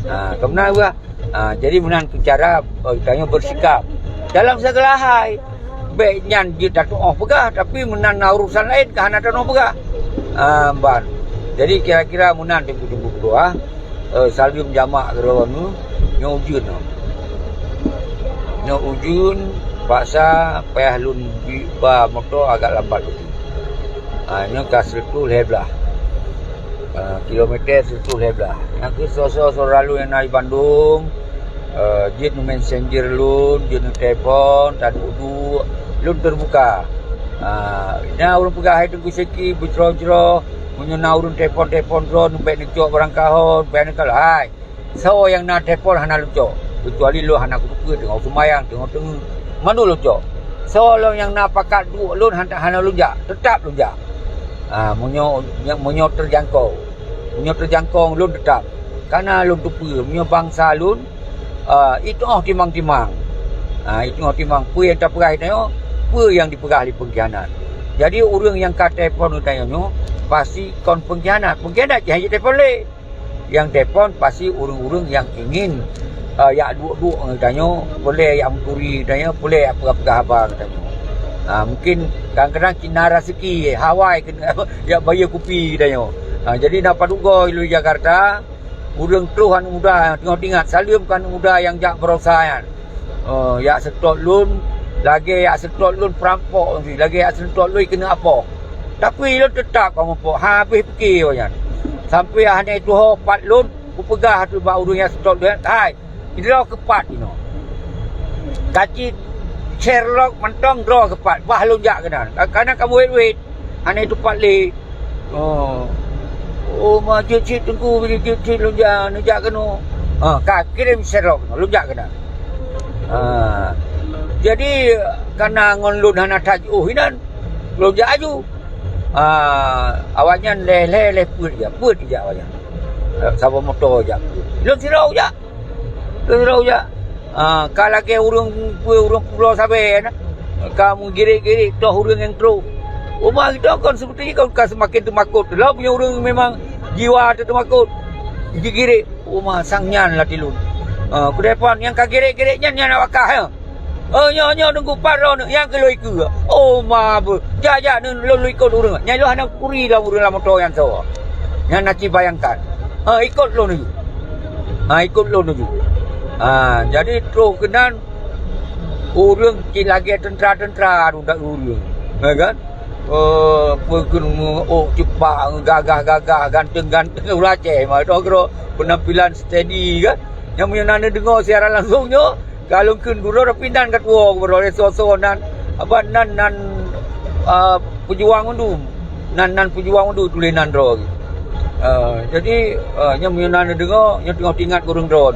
Ah, ka meunan bah. Ha, jadi meunan keu cara, eh, tanyoe bersikap dalam segala hal. Bék nyan jeuet tatuoh peugah, tapi meunan na urusan laén ka hana tanoh peugah. Ha, ban. Jadi kira-kira meunan teungku-teungku keudua, eh, saleuem jamak keudroe nyoe, nyoe ujeuen nyoe. Nyoe ujeuen paksa payah lôn bi-, ba moto agak lambat. Ha, nyoe ka sireutoh lhée blaih. Ha, kilometer sireutoh lhée blaih. Nyang keu soe-soe syedara lôn nyang na di Bandung, eh, jeuet neu messenger lôn, jeuet neu telepon, taduek-duek, lôn terbuka. Ha, na ureuëng peugah hai Teungku Syeki, beucroh-croh, meunyoe na ureuëng telepon-telepon droe, neubék neucok barang kaho, neubék neukalon. Hai, soe nyang na telepon hana lôn cok, keucuali lôn hana kuteupeue teungoh seumayang, teungoh teungeut, mandum lôn cok. Soe lôn nyang na pakat duek lôn hana, hana lôn jak, teutap lôn jak. Ha, meunyoe, meunyoe teujangkong, meunyoe teujangkong lôn teutap. Kana lôn teupeue, meunyoe bansa lôn, ah, itoh timang-timang. Ah, itoh timang peue nyang tapeugah tanyoe, peue nyang dipeugah lé pengkhianat. Jadi ureuëng nyang ka telepon keu tanyoe nyoe pasti kon pengkhianat. Pengkhianat cit hana jitelepon lé. Nyang telepon pasti ureuëng-ureuëng nyang ingin, eh, yak duek-duek ngon tanyoe, peureulée yak meuturi tanyoe, peureulée yak peugah-peugah haba ngon tanyoe. Ha, mungkin kadang-kadang cit na raseuki, hawai keu yak bayeue kupi tanyoe. Ha, jadi na padub goe lôn Jakarta, ureuëng troh aneuk muda nyang teungoh teuingat, saleuem keu aneuk muda nyang jak barosa nyan. Oh, yak seutôt lôn, lagée yak seutôt lôn peurampok, lagée yak seutôt lôn keuneuk apoh. Tapi lôn teutap ka muphom, habéh pike awaknyan. Sampoe hana tuho pat lôn, kupeugah ateueh bak ureuëng nyang seutôt lôn, "Hai, droe keupat inoe. Kaci Sherlock mantong droe keupat, bah lôn jak keunan. Ka-, kana kamoe wét-wét, hana tupat lé." Oh. "Oh, ma jeuet cit Teungku, jeuet cit lôn jak, neujak keunoe." Ha, ka kirém Sherlock keunoe, lôn jak keunan. Ha. Jadi, kana ngon lôn hana that jiôh inan, lôn jak aju. Ha, awaknyan lhée-lhée lhée peuet jak, peuet jak awaknyan. Saboh moto jak peuet. Lôn sidroe jak. Lôn sidroe jak. Ha, ka lagée ureuëng peue, ureuëng pulo sabe na. Ka meugirek-girek toh ureuëng nyang troh. Uma geutanyoe kon seperti kon ka seumaken teumakot. Lom nyoe ureuëng memang jiwa teumakot. Jigirek. Uma sang nyan latih lôn. Ha, keudepan nyang ka girek-girek nyan, nyan awak kah, ya. "Oh, nyoe, nyoe Teungku, pat droeneuh, nyang keu lôn ikeue." "Oh, ma beuh, jak, jak, neu-, lôn, lôn ikot ureuëng. Nyan lôn hana kuturi lam ureuëng lam moto nyan soe. Nyan na cit bayangkan. Ha, ikot lôn laju. Ha, ikot lôn laju." Ha, jadi troh keunan ureuëng cit lagée teuntra-teuntra dudak ureuëng. Ya kan? Eh, peue keuneuk ôk cupak, gagah-gagah, ganteng-ganteng, ureuëng Aceh mah, toh keudroe penampilan steady kan. Nyang meunyoe na neudeungoe siaran langsung nyoe, ka lôn kheun duroe, tapi nan ka tuwoe keudroe, soe-soe nan, apa, nan, nan, ah, peujuang mandum. Nan, nan peujuang mandum tuléh nan droe. Ah, jadi, ah, nyang meunyoe na neudeungoe, nyang teungoh teuingat ureuëng droe.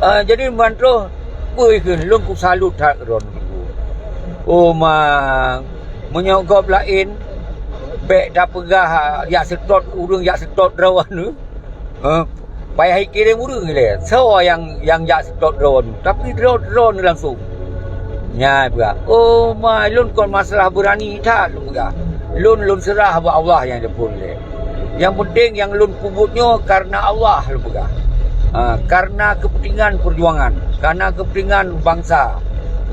Ah, jadi ban troh, peue kheun lôn kusalut that droe. Oh, ma, meunyoe gob laén, bék tapeugah, ah, jak seutôt ureuëng, jak seutôt droe. Eh, payah ikirém ureuëng ilée. Soe nyang, nyang jak seutôt droeneuh? Tapi droe, droeneuh langsong. Nyan peugah, "Oh ma, lôn kon masalah beurani that," lôn peugah. "Lôn, lôn seurah bak Allah nyang jeuet phon ilée. Nyang peunteng nyang lôn peubuet nyoe kareuna Allah," lôn peugah. Ha, kareuna keupeuntengan peujuangan, kareuna keupeuntengan bansa.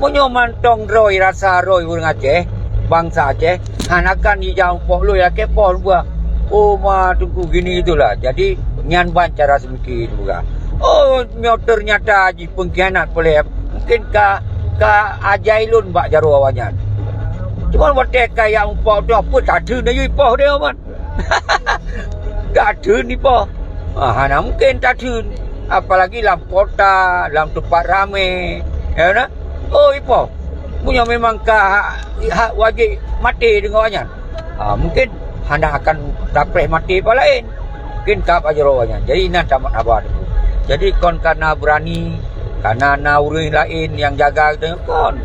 Meunyoe mantong droe rasa droe ureuëng Aceh, bansa Aceh, hana kan jijak umpok lôn lakée poh lôn peugah, "Oh ma, Teungku, gini itulah." Jadi nyan ban cara seumiki lôn peugah. Oh, nyoe teunyata jih peungkhianat peulép, mungken ka, ka ajai lôn bak jaroe awaknyan. Cuma watée ka jak umpok tu, peue tatheun laju ipoh deh, man. Tatheun ipoh. Ah, hana mungken tatheun. Apalagi lam kota, lam teumpat ramé. Ya na? Oh, ipoh. Meunyoe memang ka hak, hak wajéb maté deungon awaknyan. Ah, mungken hana akan tapreh maté pah laén. Mungken ka bak jaroe awaknyan. Jadi, inan tamat haba teungku. Jadi, kon kareuna beurani, kareuna na ureuëng laén nyang jaga geutanyoe, kon.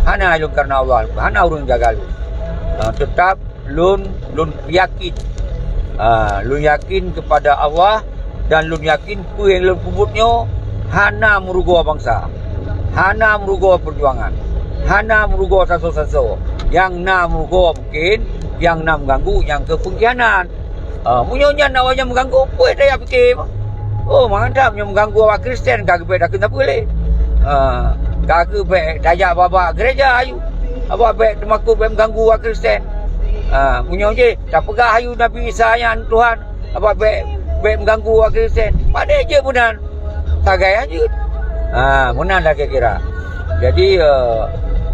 Hana lôn kareuna Allah, hana ureuëng jaga lôn. Ah, teutap lôn, lôn yakin. Ah, lôn yakin keupada Allah dan lôn yakin peue nyang lôn peubuet nyoe hana meurugoe bansa, hana meurugoe peujuangan, hana meurugoe sasoe-sasoe. Nyang na meurugoe mungken nyang na meuganggu nyang keu peungkhianat. Ah, meunyoe nyan awaknyan meuganggu, peue tajak pike mah. Oh, mangat that meunyoe meuganggu awak Kristen, ka geubek takheun sapeue lé. Ah, ka geubek tajak babah gereja ayue. Awak bék teumakot bék meuganggu awak Kristen. Ah, meunyoe jih tapeugah ayue Nabi Isa nyan Tuhan, awak bék, bék meuganggu awak Kristen. Padahai jeuet meunan. Tagai hanjeuet. Ah, meunan lagée kira. Jadi, eh,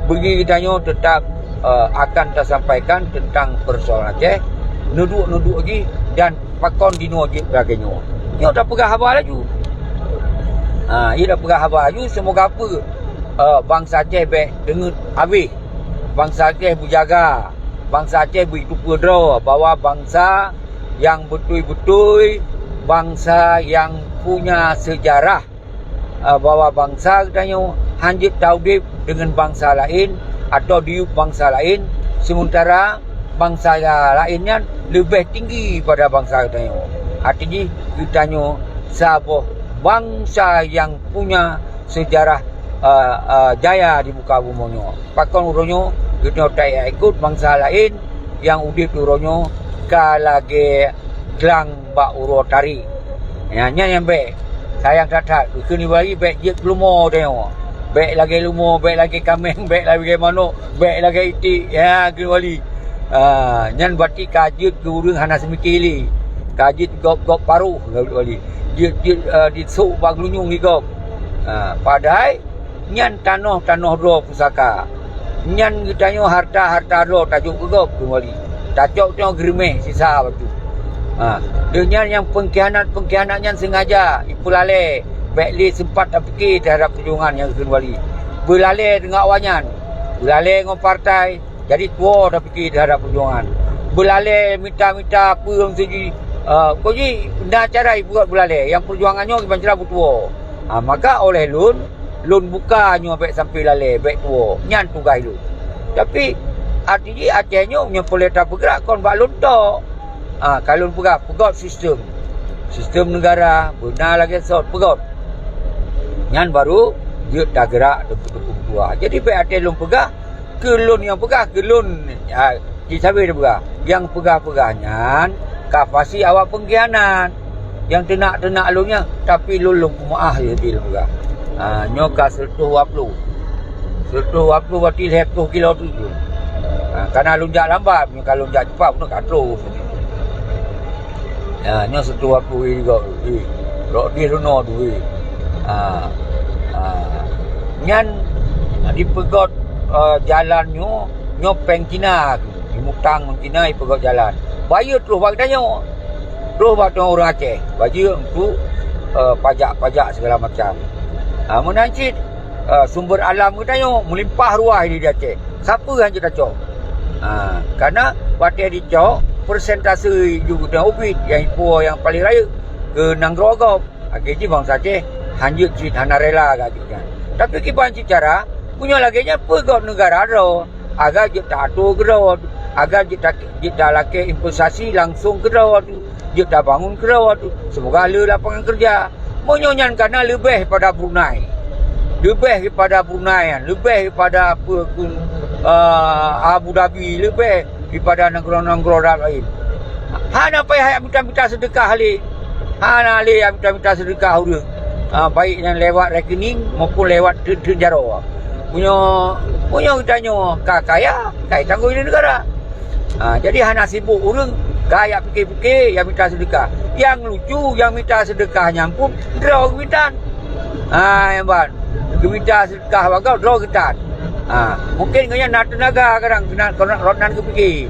bagi geutanyoe teutap, eh, akan tasampaikan teuntang peusoalan Aceh, neuduek-neuduek jih dan pakon dinoe jeuet lagée nyoe. Nyoe tapeugah haba laju. Ha, iya tapeugah haba laju, seumoga peue, eh, bansa Aceh bék teungeut habéh. Bansa Aceh beujaga. Bansa Aceh beuteupeue droe bahwa bansa nyang beutôi-beutôi, bansa nyang punya seujarah. Ah, bahwa bansa geutanyoe hanjeuet taudeb deungon bansa laén atawa diyueb bansa laén, seumeuntara bansa laén nyan leubeh tinggi pada bansa geutanyoe. Arti jih, geutanyoe saboh bansa nyang punya seujarah, ah, ah, jaya di muka bumoe nyoe. Pakon uroe nyoe geutanyoe taikot bansa laén nyang udeb di uroe nyoe ka lagée glang bak uroe tarek. Nyan, nyan nyang bék. Sayang that-that, keu nibak lagi bék jeuet keu leumo tanyoe. Bék lagée leumo, bék lagée kaméng, bék lagée manok, bék lagée iték. Ya, keu wali. Ah, nyan berarti ka jeuet keu ureuëng hana seumike lé. Ka jeuet gob-gob paroh, keu wali. Jeuet, jeuet, ah, disok bak geulunyueng di gob. Ah, padahai nyan tanoh-tanoh droe pusaka. Nyan geutanyoe harta-harta droe tajok keu gob keu wali. Tacok tanyoe geureumeh sisa bacut. Ha, deuh nyan nyang peungkhianat-peungkhianat nyan sengaja ipeulalée, bék lé seumpat tapike teuhadab peujuangan nyang keu wali. Beulalée deungon awaknyan, beulalée ngon partai, jadi tuwoe tapike teuhadab peujuangan. Beulalée mita-mita peue nyang siji, eh, kok jih na cara ipeugét beulalée, nyang peujuangan nyoe kiban cara beutuwoe. Ha, maka oleh lôn, lôn buka nyoe bék sampai lalée, bék tuwoe. Nyan tugaih lôn. Tapi, arti jih Aceh nyoe meunyoe peureulée tapeugrak kon bak lôn tok. Ah, ka lôn peugah, peugöt sistem. Sistem neugara, beuna lagée sot, peugöt. Nyan baru jeuet tagerak teupeu-teupeu meutuah. Jadi, bék até lôn peugah, keu lôn nyang peugah, keu lôn, ah, Cit sabe teupeugah, nyang peugah-peugah nyan ka pasti awak peungkhianat. Nyang teunak-teunak lôn nyan, tapi lôn lôn peumeu'ah lé lôn peugah. Ha, nyoe ka seureutôh dua ploh. Seureutôh dua ploh berarti lhèe ploh kilo tu. Ha, kana lôn jak lambat, nyoe ka lôn jak cepat, nyoe ka troh. Ha, nyoe seureutôh dua ploh ribu. Eh, lok deh lôn nyoe tu, eh. Ha. Ha. Nyan dipeugöt, eh, jalan nyoe, nyoe péng Cina. Jimutang ngon Cina jipeugöt jalan. Bayeue troh bak geutanyoe. Troh bak tanyoe ureuëng Aceh. Bayeue untuk, eh, pajak-pajak segala macam. Ha, meunan cit, eh, sumber alam geutanyoe meulimpah ruah di Aceh. Sapeue han jeuet tacok. Ha, karena watée jicok, persentase ju geutanyoe ubit nyang ipuwoe nyang paleng rayeuk keu nanggroe gob. Akhé jih bansa Aceh han jeuet cit hana rela gak jeuet nyan. Tapi kiban cit cara, meunyoe lagée nyan peugöt neugara droe, agar jeuet ta-atur keudroe, agar jeuet ta-, jeuet talakée investasi langsong keudroe tu. Jeuet tabangun keudroe, seumoga le lapangan keureuja. Meunyoe nyan kana leubeh pada Brunei. Leubeh daripada Brunei nyan, leubeh daripada apa, eh, Abu Dhabi, leubeh daripada nanggroe-nanggroe laén. Hana payah jak mita-mita seudeukah lé. Hana lé jak mita-mita seudeukah ureuëng. Ha, baik nyan lewat rekening maupun lewat teun-teun jaroe. Meunyoe, meunyoe geutanyoe ka kaya, ka jitanggong lé neugara. Ha, jadi hana sibok ureuëng ka jak pike-pike jak mita seudeukah. Nyang lucu, nyang mita seudeukah nyan pun droe geumitan. Ha, nyan ban. Geumita seudeukah bak gob droe geutan. Ha, mungken gobnyan na teunaga kadang keunan, keunan, keunan geupike.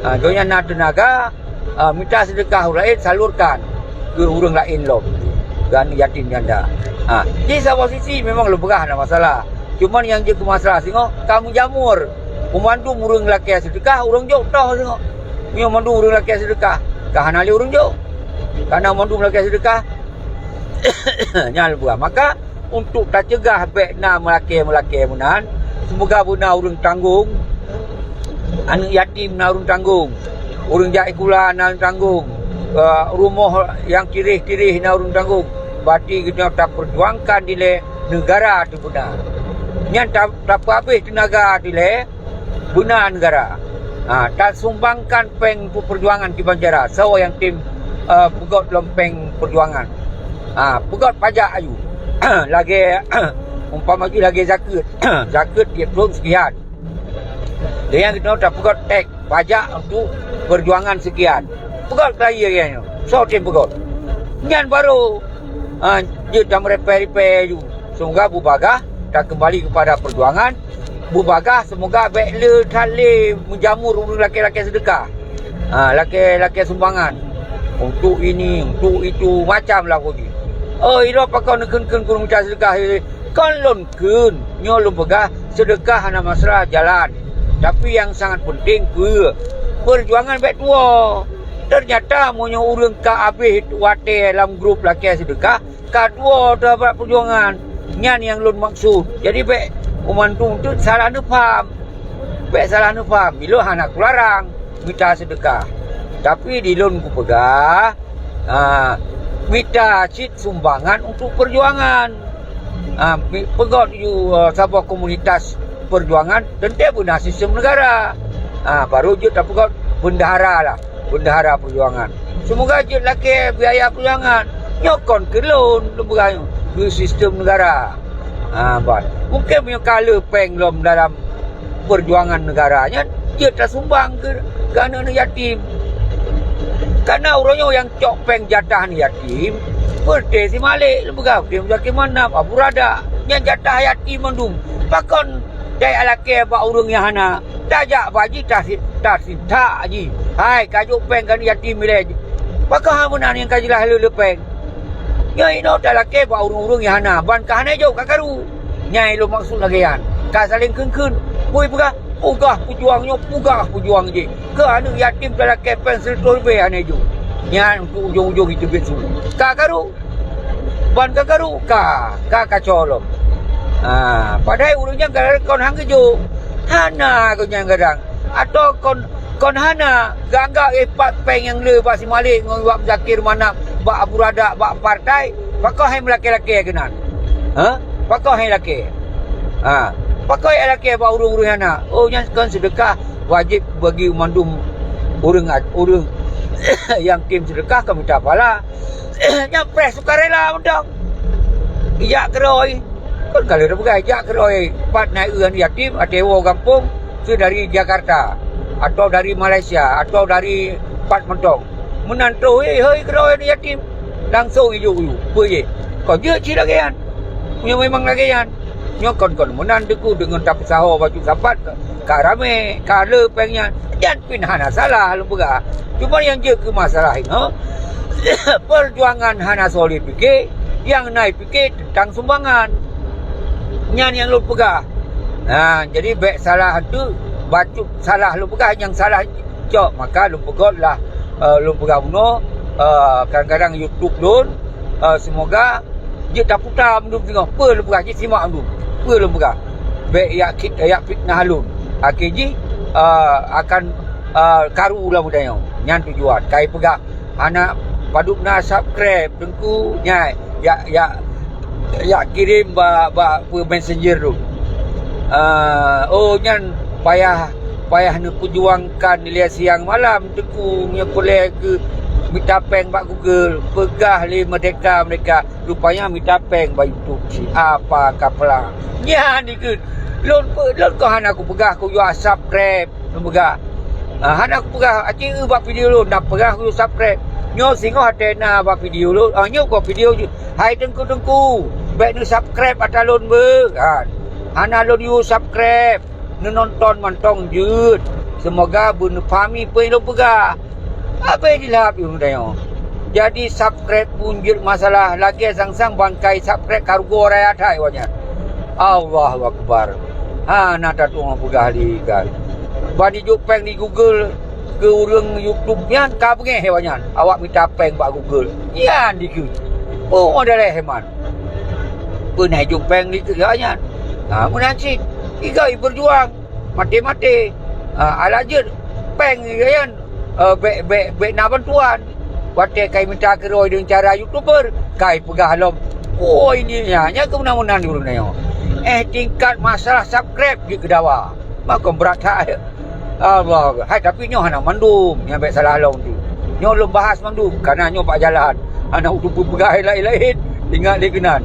Ha, gobnyan na teunaga, ha, mita seudeukah ureuëng laén salurkan keu ureuëng laén lom, keu aneuk yatim janda. Ha, di saboh sisi memang lôn peugah hana masalah. Cuma nyang jeuet keu masalah singoh ka meujamur. Meumandum ureuëng lakée seudeukah, ureuëng jok toh singoh. Meunyoe mandum ureuëng lakée seudeukah, ka hana lé ureuëng jok. Kana mandum lakée seudeukah, nyan lôn peugah. Maka, untuk taceugah bék na meulakée-meulakée meunan, seumoga beuna ureuëng tanggong, aneuk yatim na ureuëng tanggong, ureuëng jak sikula na ureuëng tanggong, eh, rumoh nyang tireh-tireh na ureuëng tanggong. Berarti geutanyoe tapeujuangkan dilée neugara teuh beuna. Nyan ta-, tapeuhabéh teunaga dilée beuna neugara. Ha, tasumbangkan péng untuk peujuangan kiban cara. Soe nyang tem, eh, peugöt lom péng peujuangan. Ha, peugöt pajak aju. Lagée, umpama jih lagée zakeuet. Zakeuet tiep thon sekian. Lé nyan geutanyoe tapeugöt teks pajak untuk peujuangan sekian. Peugöt keu lagée nyan. Soe tem peugöt? Nyan barô, ha, jeuet tameuripée-ripée aju. Seumoga beubagaih takeumbali keupada peujuangan. Beubagaih seumoga bék le that lé meujamur ureuëng lakée-lakée seudeukah. Ha, lakée-lakée sumbangan. Untuk ini, untuk itu, macam lah uji. Oh, iro pakon neukheun-kheun gurée mita seudeukah, eh, kon lôn kheun, nyoe lôn peugah, seudeukah hana masalah jalan. Tapi nyang sangat penting peue? Peujuangan bék tuwoe. Teunyata meunyoe ureuëng ka habéh watée lam grup lakée seudeukah, ka tuwoe teuh bak peujuangan. Nyan nyang lôn maksud. Jadi bék, banmandum tu salah neupaham. Bék salah neupaham. Ilôn hana kularang mita seudeukah. Tapi di lôn kupeugah, ha, mita cit sumbangan untuk peujuangan. Ha, pi-, peugöt ju, eh, saboh komunitas peujuangan, teuntée beuna sistem neugara. Ha, barô jeuet tapeugöt bendahara lah. Bendahara peujuangan. Seumoga jeuet lakée biaya peujuangan. Nyoe kon keu lôn, lôn peugah nyoe, keu sistem neugara. Ha, ban. Mungken meunyoe ka le péng lom dalam peujuangan neugara nyan, jeuet tasumbang keu, keu aneuk-aneuk yatim. Kana uroe nyoe nyang cok péng jatah aneuk yatim, peureute si Malik, lôn peugah, peureute Muzakir Manaf, Abu Radak. Nyan jatah yatim mandum. Pakon tajak lakée bak ureuëng nyang hana? Tajak bak jih tasi-, tasintak jih. Hai, ka jok péng keu aneuk yatim ilée jih. Pakon hana meunan nyang ka jeulaih le-le péng? Nyoe inoe talakée bak ureuëng-ureuëng nyang hana, ban ka hana jok ka karu. Nyang ilôn maksud lagée nyan. Ka saléng kheun-kheun. Bui peugah, peugah peujuang nyoe, peugah peujuang jih. Keu aneuk yatim talakée péng sireutôh leubeh hana jok. Nyan untuk ujong-ujong jiteubiet su. Ka karu. Ban ka karu ka, ka kacau lom. Ha, padahai ureuëng nyan kadang kon han geujok. Hana geuhnyan kadang. Atawa kon, kon hana geuanggab, eh, pat péng nyang le bak si Malik ngon bak Muzakir Manaf, bak Abu Radak, bak partai, pakon hai meulakée-lakée keunan? Ha? Pakon hai lakée? Ha. Pakon hai lakée bak ureuëng-ureuëng hana? Oh, nyan kon seudeukah wajéb bagi mandum ureuëng, ureuëng nyang tem seudeukah ka mita pahala. Nyan preh sukarela mantong. Ijak keudroe. Kon ka lheueh teupeugah ijak keudroe. Pat na eu aneuk yatim, até woe gampông, keu dari Jakarta, atau dari Malaysia, atau dari pat mantong. Meunan troh, hei, hei, keudroe aneuk yatim. Langsong ijok u. Peue jih? Kon jeuet cit lagée nyan. Meunyoe memang lagée nyan, nyoe kon, kon meunan Teungku deungon tapeusaho bacut sapat ka, ka ramé, ka le péng nyan. Nyan pih hana salah lôn peugah. Cuma nyang jeuet keu masalah inoe, peujuangan hana soe lé pike, nyang na pike teuntang sumbangan. Nyan nyang lôn peugah. Ha, jadi bék salah teuk, bacut salah lôn peugah, nyang salah cok. Maka lôn peugöt lah, eh, lôn peugah bunoe, eh, kadang-kadang YouTube lôn, eh, seumoga jeuet taputa mandum singoh. Peue lôn peugah, jeuet simak mandum. Peue lôn peugah. Bék yak kit-, yak fitnah lôn. Akhé jih, eh, akan, eh, karu lam geutanyoe. Nyan tujuan. Kai peugah hana, Padub na subscribe Teungku, nyan jak, jak, jak kirém bak, bak peue messenger tu. Ah, oh, nyan payah, payah neupeujuangkan lé siang malam Teungku, nyoe peureulèe keu mita péng bak Google, peugah lé merdeka, merdeka. Rupanya mita péng bak YouTube cit. Apa kapala? Nyan dikeue. Lôn pe-, lôn kon hana kupeugah kuyue subscribe, lôn peugah. Ah, hana kupeugah, aci eu bak video lôn, na peugah kuyue subscribe. Nyoe singoh até na bak video lôn, ah, nyoe kon video jih. Hai Teungku-teungku, bèk neu-subscribe ata lôn beuh. Ha. Hana lôn yue subscribe. Neunonton mantong jeuet. Seumoga beuneupahami peue nyang lôn peugah. Abéh jilhab yue tanyoe. Jadi subscribe pun jeuet masalah, lagèe sang-sang bangkai subscribe ka rugoe raya that awaknyan. Allahu Akbar. Hana tatueng peugah lé kan. Ban jijok péng di Google keu ureueng YouTube nyan ka beungéh awaknyan. Awak mita péng bak Google. Nyan dikeue. Peue daleh iman. Peue na jok péng dikeue awaknyan. Ha, meunan cit. Tiga i berjuang. Maté-maté. Ah, alah jeuet péng nyan, eh, bèk, bèk, bèk na bantuan. Watèe kai mita keudroe deungon cara YouTuber, kai peugah lom, "Oh, ini nya, nya keumeunan-meunan di ureueng nyoe." Eh, tingkat masalah subscribe jeuet keu dawa. Makon brat that. Allah. Hai, tapi nyoe hana mandum, nyang bèk salah lom tu. Nyoe lôn bahas mandum, kareuna nyoe bak jalan. Hana uteupeue peugah laén-laén, ingat lé keunan.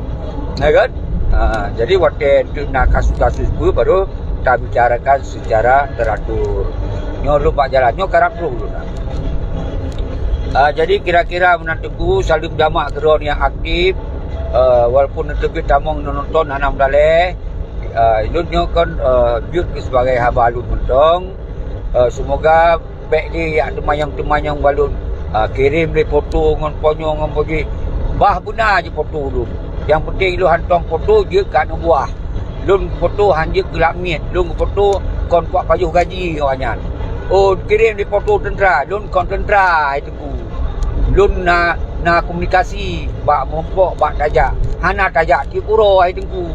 Ya kan? Ha, jadi watèe enteuk na kasus-kasus peue baru tabicarakan secara teratur. Nyoe lôn bak jalan, nyoe karab troh lôn. Ah, jadi kira-kira meunan Teungku, saleuem jamak keudroe nyang aktif, eh, walaupun neuteubiet tamong neunonton hana meudalèh, eh, lôn nyoe kon, eh, jeuet keu sibagai haba lôn mantong. Eh, seumoga bèk lé jak teumanyong-teumanyong bak lôn, ah, kirém lé foto ngon po nyoe ngon po jih. Bah beuna jih foto lôn. Nyang peunteng lôn hantom foto jeuet keu aneuk buah. Lôn foto han jeuet keu lak miet, lôn foto kon kuak pajoh gaji awaknyan. Oh, kirém lé foto teuntra, lôn kon teuntra, hai Teungku. Lôn na, na komunikasi bak meurumpok, bak tajak. Hana tajak tiep uroe, hai Teungku.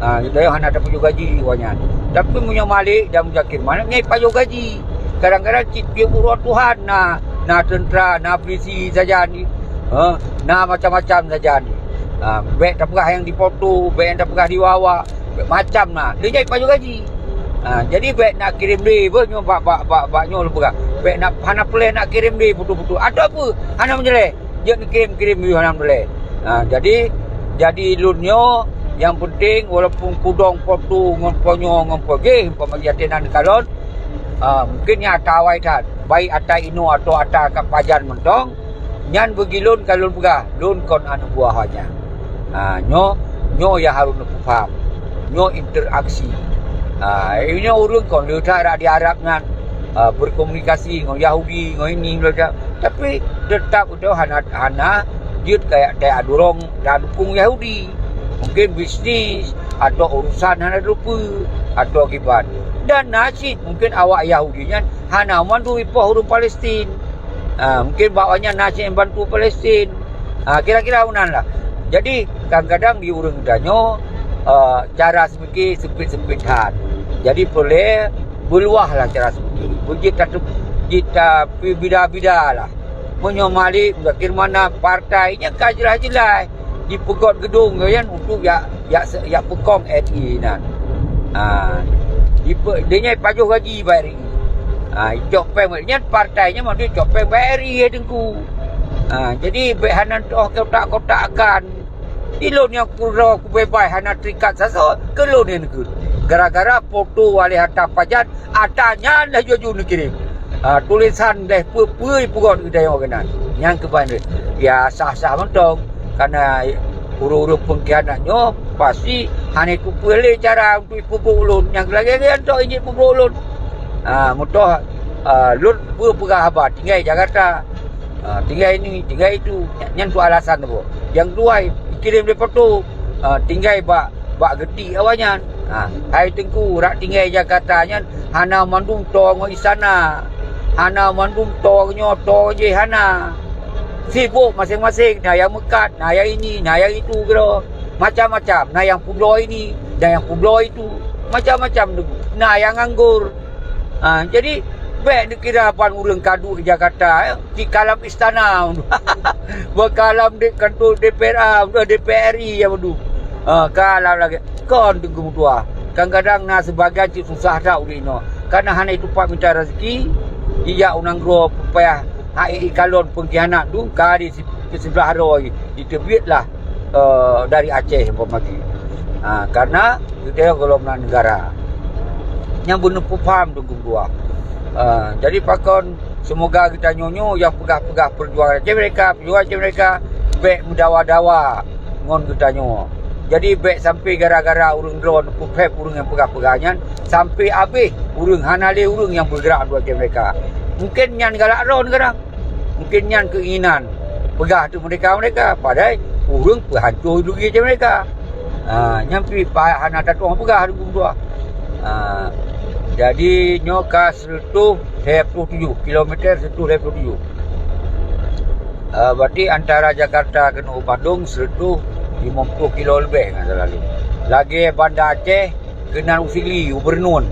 Ha, geutanyoe hana tapajoh gaji awaknyan. Tapi meunyoe Malik dan Muzakir, mana ngai pajoh gaji. Kadang-kadang cit tiep uroe Tuhan na, na teuntra, na polisi sajan, ha, na macam-macam sajan. Ha, bèk tapeugah nyang di foto, bèk nyang tapeugah di wawa, bèk macam na. Lé jai pajoh gaji. Ha, jadi bèk na kirém lé beuh nyoe bak, bak, bak, bak nyoe lôn peugah. Bèk na, hana peureulèe na kirém lé foto-foto. Atau peue? Hana meunyeuleh. Jeuet neukirém-kirém yue hana meudalèh. Ha, jadi, jadi lôn nyoe nyang peunteng walaupun kudong po tu ngon po nyoe ngon po jih, umpama jih até nan kalon, ha, mungken nyan ata awai that, baik ata inoe atawa ata ka pajan mantong, nyan bagi lôn ka lôn peugah, lôn kon aneuk buah awaknyan. Ha, nyoe, nyoe nyang harôh neupeupham. Nyoe interaksi. Ha, nyoe ureueng kon le that rak di Arab nyan, ha, berkomunikasi ngon Yahudi, ngon ini, ngon itu. Tapi teutap geutanyoe hana, hana jeuet kaya, kaya durong dan dukung Yahudi. Mungken bisnis atau urusan hana teupeu atau kiban. Dan na cit mungken awak Yahudi nyan hana mandum ipoh ureueng Palestin. Ha, mungken bak awaknyan na cit bantu Palestin. Ha, kira-kira meunan lah. Jadi, kadang-kadang di ureueng geutanyoe, ha, cara seupike seumpit-seumpit that. Jadi, peureulèe beuluwah lah cara seupike. Beujeuet ta-, jeuet tapeubi-da-bida lah. Meunyoe Malik, Muzakir Manaf, partai, nyan ka jeulaih-jeulaih. Jipeugöt geudong nyan untuk jak, jak se-, jak peukong R I nan. Ha, jipe-, dia nyan pajoh gaji bak R I. Ha, icok péng bak, nyan partai nyan mandum icok péng bak R I, hai Teungku. Ha, jadi bèk hana teuoh kotak-kotak akan. Di lôn nyang kudroe kubeubaih hana terikat sasoe, keu lôn nyang neukheun. Gara-gara foto Wali Hatta pajan, ata nyan laju-laju neukirém. Ha, tulésan lhèe peue-peue peugöt geutanyoe keunan. Nyang keuban lé, ya sah-sah mantong. Kareuna ureueng-ureueng peungkhianat nyoe pasti hana teupeue lé cara untuk ipeubrôk lôn. Nyang lagèe nyan tok jeuet peubrôk lôn. Ha, meutoh, ha, lôn peue peugah haba tinggai Jakarta. Ha, tinggai ini, tinggai itu. Nyan tu alasan tu. Nyang keudua, ikirém lé foto. Ha, tinggai bak bak geuti awaknyan. Ha, hai Teungku, rak tinggai Jakarta nyan hana mandum toe ngon istana. Hana mandum toe nyoe toe jih hana. Sibok maséng-maséng, na nyang meukat, na nyang ini, na nyang itu keudroe. Macam-macam, na nyang peubloe ini, na nyang peubloe itu. Macam-macam Teungku. Na nyang nganggur. Ha, jadi Bèk neukira ban ureueng ka duek di Jakarta, eh. Cit ka lam istana. Beuka lam di kantor D P R A, D P R I ya beudôh. Ha, ka lam lagèe kon teungku meutuah. Kadang-kadang na seubagian cit susah that udép inoe. Kana hana tupat mita raseuki, jijak u nanggroe peupayah hai ikalon peungkhianat dum ka di siblah droe jiteubiet lah, eh, dari Aceh umpama jih. Ha, karena geutanyoe gohlom na negara. Nyang beuneupeue paham teungku dua. Ha, jadi pakon semoga geutanyoe nyoe nyang peugah-peugah perjuangan Aceh Merdeka, perjuangan Aceh Merdeka bèk meudawa-dawa ngon geutanyoe. Jadi bèk sampai gara-gara ureueng droe neupeupèp ureueng nyang peugah-peugah nyan sampai abéh ureueng hana lé ureueng nyang beugrak dua Aceh Merdeka. Mungkin nyan galak droe kadang. Mungkin nyan keinginan peugah tu merdeka-merdeka, padahai ureueng peuhanco ideologi Aceh Merdeka. Ha, nyan pih hana tatueng peugah dua. Ha, jadi nyoe ka seratus lhèe puluh tujoh kilometer, seratus lhèe puluh tujoh. Ah, berarti antara Jakarta keunoe u Bandung seratus lima puluh kilo leubeh ngon selalu. Lagèe Banda Aceh keunan u Sigli, u Beureunuen.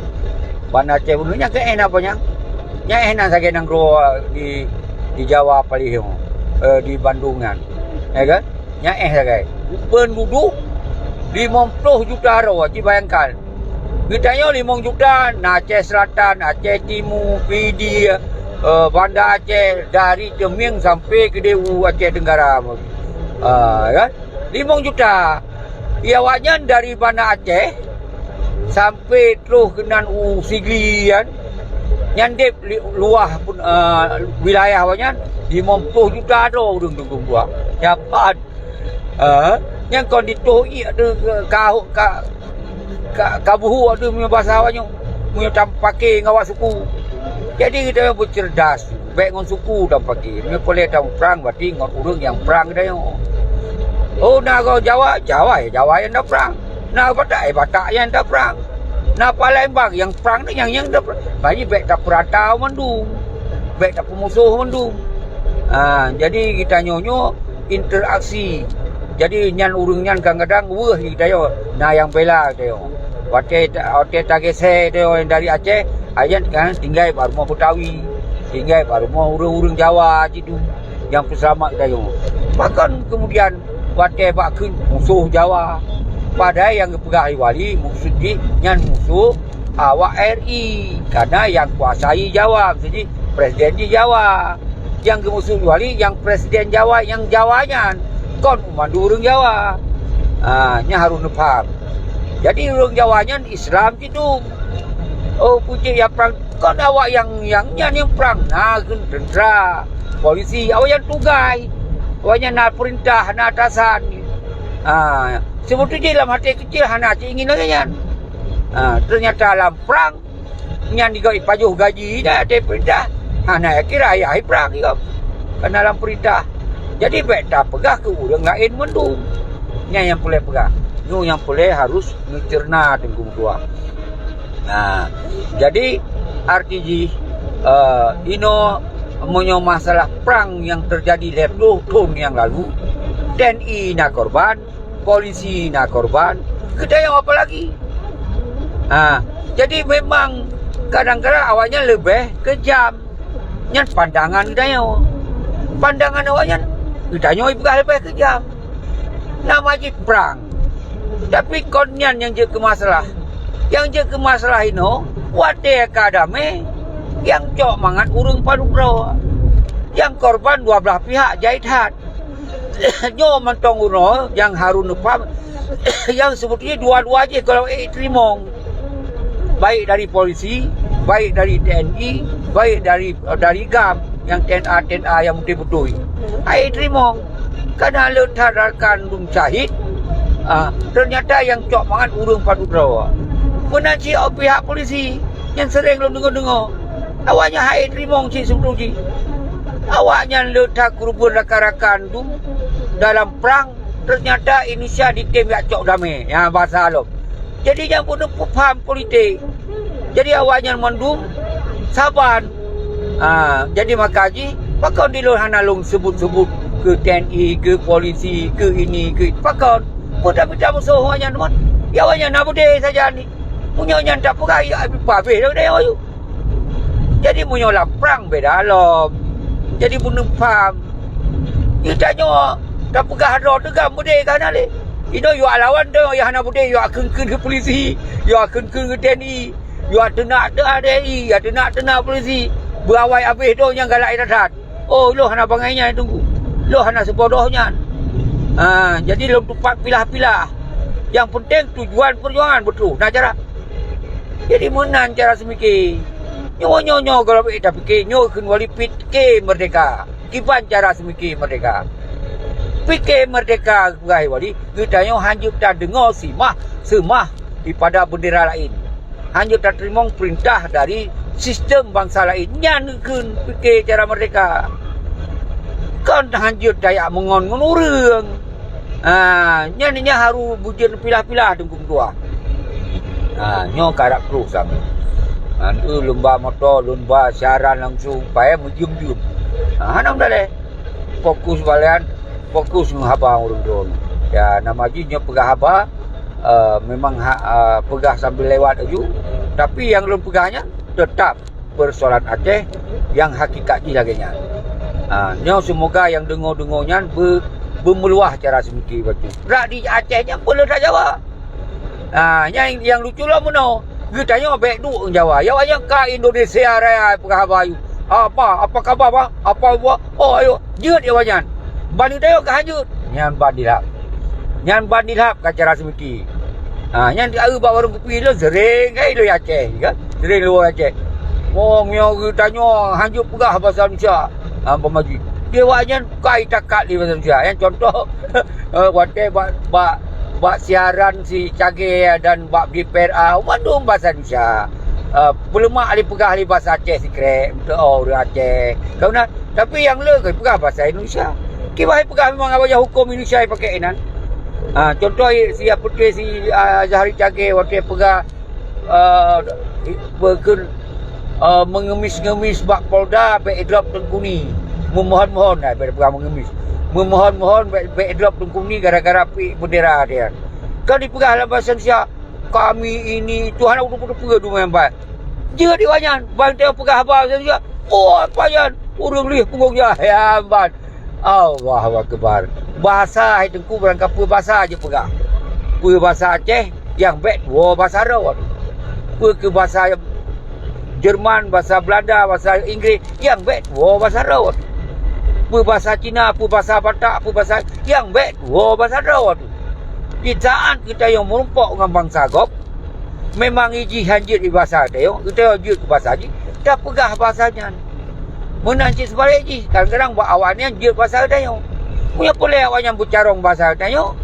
Banda Aceh Beureunuen nyan keu éh napa nyan? Nyan éh nan sagai nanggroe di, di Jawa paléh nyoe, eh, di Bandung nyan. Ya kan? Nyan éh sagai. Penduduk lima puluh juta droe, ci bayangkan. Geutanyoe limong juta, na Aceh Selatan, Aceh Timu, Pidie, eh, Banda Aceh, dari Teumieng sampai keudéh u Aceh Tenggara. Ah, kan? Limong juta. Awaknyan dari Banda Aceh sampai troh keunan u Sigli nyan, nyan deb li-, luah pun, eh, wilayah awaknyan, limong ploh juta droe ureueng teungku dua. Nyan pat. Ha? Nyang kon ditoh ié tu ka, ka, ka, ka buhu tu meunyoe basa awak nyoe. Meunyoe tampake ngon awak suku. Jadi geutanyoe beucerdas, bèk ngon suku tampake. Meunyoe peureulèe tamuprang berarti ngon ureueng nyang prang geutanyoe. Oh, na goe Jawa, Jawa ya Jawa nyang taprang. Na Batak ya Batak nyang taprang. Na Palembang nyang prang tu nyang, nyang taprang. Jadi bèk tapeurata mandum. Bèk tapeumusoh mandum. Ha, jadi geutanyoe nyoe interaksi. Jadi nyan ureueng nyan kadang-kadang weueh geutanyoe, na nyang bela geutanyoe. Watèe ta-, watèe tagèsè geutanyoe dari Aceh, ayan kan tinggai bak rumoh Betawi, tinggai bak rumoh ureueng-ureueng Jawa jitu nyang peuseulamat geutanyoe. Pakon kemudian watèe bak kheun musoh Jawa, padahai nyang geupeugah lé wali maksud jih nyan musoh awak R I, karena nyang kuasai Jawa, maksud jih presiden di Jawa. Nyang geumusoh wali nyang presiden Jawa, nyang Jawa nyan kon meumandum ureueng Jawa. Ha, nyan harôh neupaham. Jadi ureueng Jawa nyan Islam cit dum. Oh, pucék nyang prang kon awak nyang, nyang nyan nyang prang, na kheun tentera, polisi, awak nyan tugai. Awak nyan na peurintah, na atasan. Ha, seubeutôi jih lam até keucil hana cit ingin lagèe nyan. Ha, ternyata lam prang nyan digob ipajoh gaji dah até peurintah. Hana kira ayah iprang igob. Kana lam peurintah. Jadi bèk tapeugah keu ureueng laén mandum. Nyan nyang peureulèe peugah. Nyoe nyang peureulèe harôh neuceurna teungku dua. Nah, jadi arti jih, eh, inoe meunyoe masalah prang nyang teujadi lhèe ploh thôn nyang lalu, T N I na korban, polisi na korban, geutanyoe apa lagi? Ha, jadi memang kadang-kadang awaknyan leubeh keujam. Nyan pandangan geutanyoe. Pandangan awaknyan, geutanyoe ipeugah leubeh keujam. Nama jih prang. Tapi kon nyan nyang jeuet keu masalah. Nyang jeuet keu masalah inoe, watèe ka damé, nyang cok mangat ureueng padub droe. Nyang korban dua blah pihak jai that. Nyoe mantong uroe nyang harôh neupaham, nyang seubeutôi dua-dua jih gohlom ék teurimong. Baik dari polisi, baik dari T N I, baik dari, dari GAM, nyang T N A, T N A nyang beutôi-beutôi. Ék teurimong. Kana le that rakan dum syahid, ah, ternyata nyang cok mangat ureueng padub droe. Meunan cit pihak polisi nyang sering lôn deungoe-deungoe. Awaknyan han ék teurimong cit seubeutôi jih. Awaknyan le that keureubeuen rakan-rakan dum dalam prang, ternyata Indonesia ditem jak cok damé. Nyan basa lom. Jadi nyang beuneupeue paham politik. Jadi awaknyan mandum saban. Ha, jadi maka jih pakon di lôn hana lôn seubut-seubut keu T N I, keu polisi, keu ini, keu pakon. Peue tamita musoh awaknyan teuma? Ya awaknyan na beudé sajan. Meunyoe nyan tapeugah, ya, habéh dah geutanyoe. Jadi meunyoe lam prang beda lom. Jadi buneuk pham. Geutanyoe tapeugah droe teuh gam beudé ka na lé. Inoe yuak lawan droe nyang hana beudé, yuak kheun-kheun keu polisi, yuak kheun-kheun keu T N I, yuak teunak-teunak T N I, yuak teunak-teunak polisi. Beuawai abéh droe nyang galak that-that. Oh, lôn hana bangai nyan Teungku. Lôn hana seubodoh nyan. Ha, jadi lôn tupat pilah-pilah. Nyang peunteng tujuan peujuangan beutôi. Na cara. Jadi meunan cara seumike. Nyoe, nyoe, nyoe gohlom ék tapike, nyoe kheun Wali pike meurdeka. Kiban cara seumike meurdeka. Pike meurdeka peugah Wali, geutanyoe hanjeuet tadeungoe simah, seumah dipada beundera laén. Hanjeuet tateurimong peurintah dari sistem bansa laén. Nyan kheun pike cara meurdeka. Kon hanjeuet tajak meungon ngon ureuëng. Ha, nyan, nyan harôh bujeuet pilah-pilah Teungku Meutuah. Ha, nyoe karab troh sabe. Nyan, eh, lôn ba moto, lôn ba siaran langsung, payah meujeuem-jeuem. Ha, hana meudaleh. Fokus bak nyan, fokus ngon haba ureuëng droeneuh. Ya, nama jih nyoe peugah haba, eh, memang ha, eh, peugah sambil lewat laju, tapi nyang lôn peugah nyan teutap persoalan Aceh nyang hakikat jih lagée nyan. Ha, nyoe seumoga nyang deungoe-deungoe nyan beu-, beumeuluah cara seumike bacut. Brat di Aceh nyan peuleueh that Jawa. Ha, nyang, nyang lucu lom meunoe, geutanyoe bék duek ngon Jawa. Jawa nyan ka Indonesia Raya peugah haba ayue. Apa? Apa kaba, bah? Apa buah? Oh, ayo, jeuet Jawa nyan. Ban geutanyoe ka hanjeuet. Nyan ban dilhab. Nyan ban dilhab ka cara seumike. Ha, nyan taeu bak warong kupi lôn sering kai lôn Aceh, kan? Sering lôn Aceh. Wong nyoe geutanyoe hanjeuet peugah basa Indonesia. Ha, pemaji. Di awak nyan kai takat di basa Indonesia. Nyan contoh, eh, watée bak, bak, bak siaran si Cagée dan bak B P R A, mandum basa Indonesia. Eh, peuleumak lé peugah lé basa Aceh sikrek, untuk oh, ureuëng Aceh. Kau na, tapi nyang le kai peugah basa Indonesia. Kiban hai peugah memang awak huköm Indonesia pakai inan. Ha, contoh si apa tu si, ah, Zahari Cagée watée peugah, ah, beukeun, ah, mengemis-ngemis bak Polda bék idrop Teungku Ni. Memohon-mohon, ah, bék peugah mengemis. Memohon-mohon bék, bék idrop Teungku Ni gara-gara piek bendera dia. Kan dipeugah lam bahasa Indonesia, "Kami ini itu," hana teupeue-teupeue dumai ban. Jeuet di awak nyan, ban teupeugah haba bahasa Indonesia. Oh, apa nyan? Ureuëng lih punggong jih, ya ban. Allahu Akbar. Bahasa hai Teungku barangkapeue bahasa jeuet peugah. Peue bahasa Aceh nyang bék tuwoe bahasa droe. Peue keu bahasa Jerman, bahasa Belanda, bahasa Inggris nyang bék tuwoe bahasa droe. Peue bahasa Cina, peue bahasa Batak, peue bahasa nyang bék tuwoe bahasa droe. Di saát geutanyoe meurumpok ngon bansa gob, memang ijih hanjeuet di basa geutanyoe, geutanyoe jeuet keu basa jih, tapeugah basa nyan. Meunan cit seubalek jih, kadang-kadang bak awak nyan jeuet basa geutanyoe. Meunyoe peureulée awak nyan beucarông basa geutanyoe,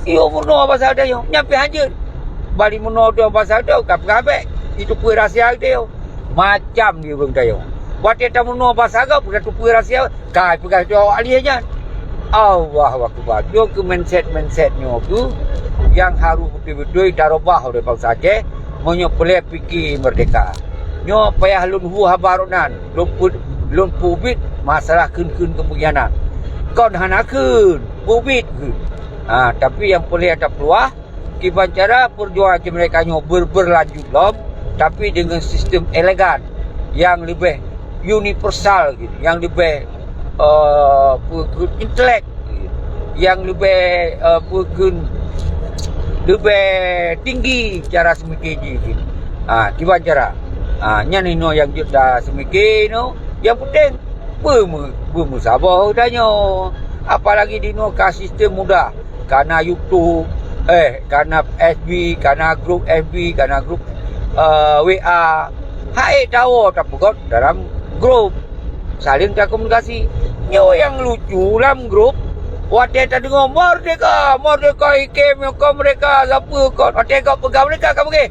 yue meurunoe basa geutanyoe, nyan pih hanjeuet. Bali meurunoe droe basa geutanyoe, ka peugah bék, itu peue rahsia geutanyoe. Macam di ureuëng geutanyoe. Watée tameurunoe basa gob, ka teupeue rahsia, ka peugah droe awak lheueh nyan. Allahu Akbar. Nyoe keu mindset-mindset nyoe keuh nyang harôh beutôi-beutôi tarubah oleh bansa Aceh meunyoe peureulée pike meurdeka. Nyoe payah lôn hu haba rot nan, lôn peu-, lôn peubiet masalah kheun-kheun keu peunghianat. Kon hana kheun, peubiet kheun. Ha, tapi nyang peureulée tapeuluah, kiban cara peujuangan Aceh Merdeka nyoe ber-, berlanjut lom, tapi deungon sistem elegan nyang leubeh universal gitu, nyang leubeh, eh, peue kheun, intelek gitu, nyang leubeh, eh, peue kheun, leubeh tinggi cara seumike jih gitu. Ha, kiban cara. Ha, nyan inoe nyang jeuet taseumike inoe. Nyang penting, beumeu-, beumeusaboh tanyoe. Apalagi di inoe ka sistem mudah. Kana YouTube, eh, kana F B, kana grup F B, kana grup, eh, W A. Hai tawoe tapeugot dalam grup. Saling takomunikasi. Nyoe nyang lucu lam grup, watée tadeungoe, "Merdeka! Merdeka! Ikem nyoe kon merdeka! Sapeue kon?" Watée gob peugah merdeka ka beugeh.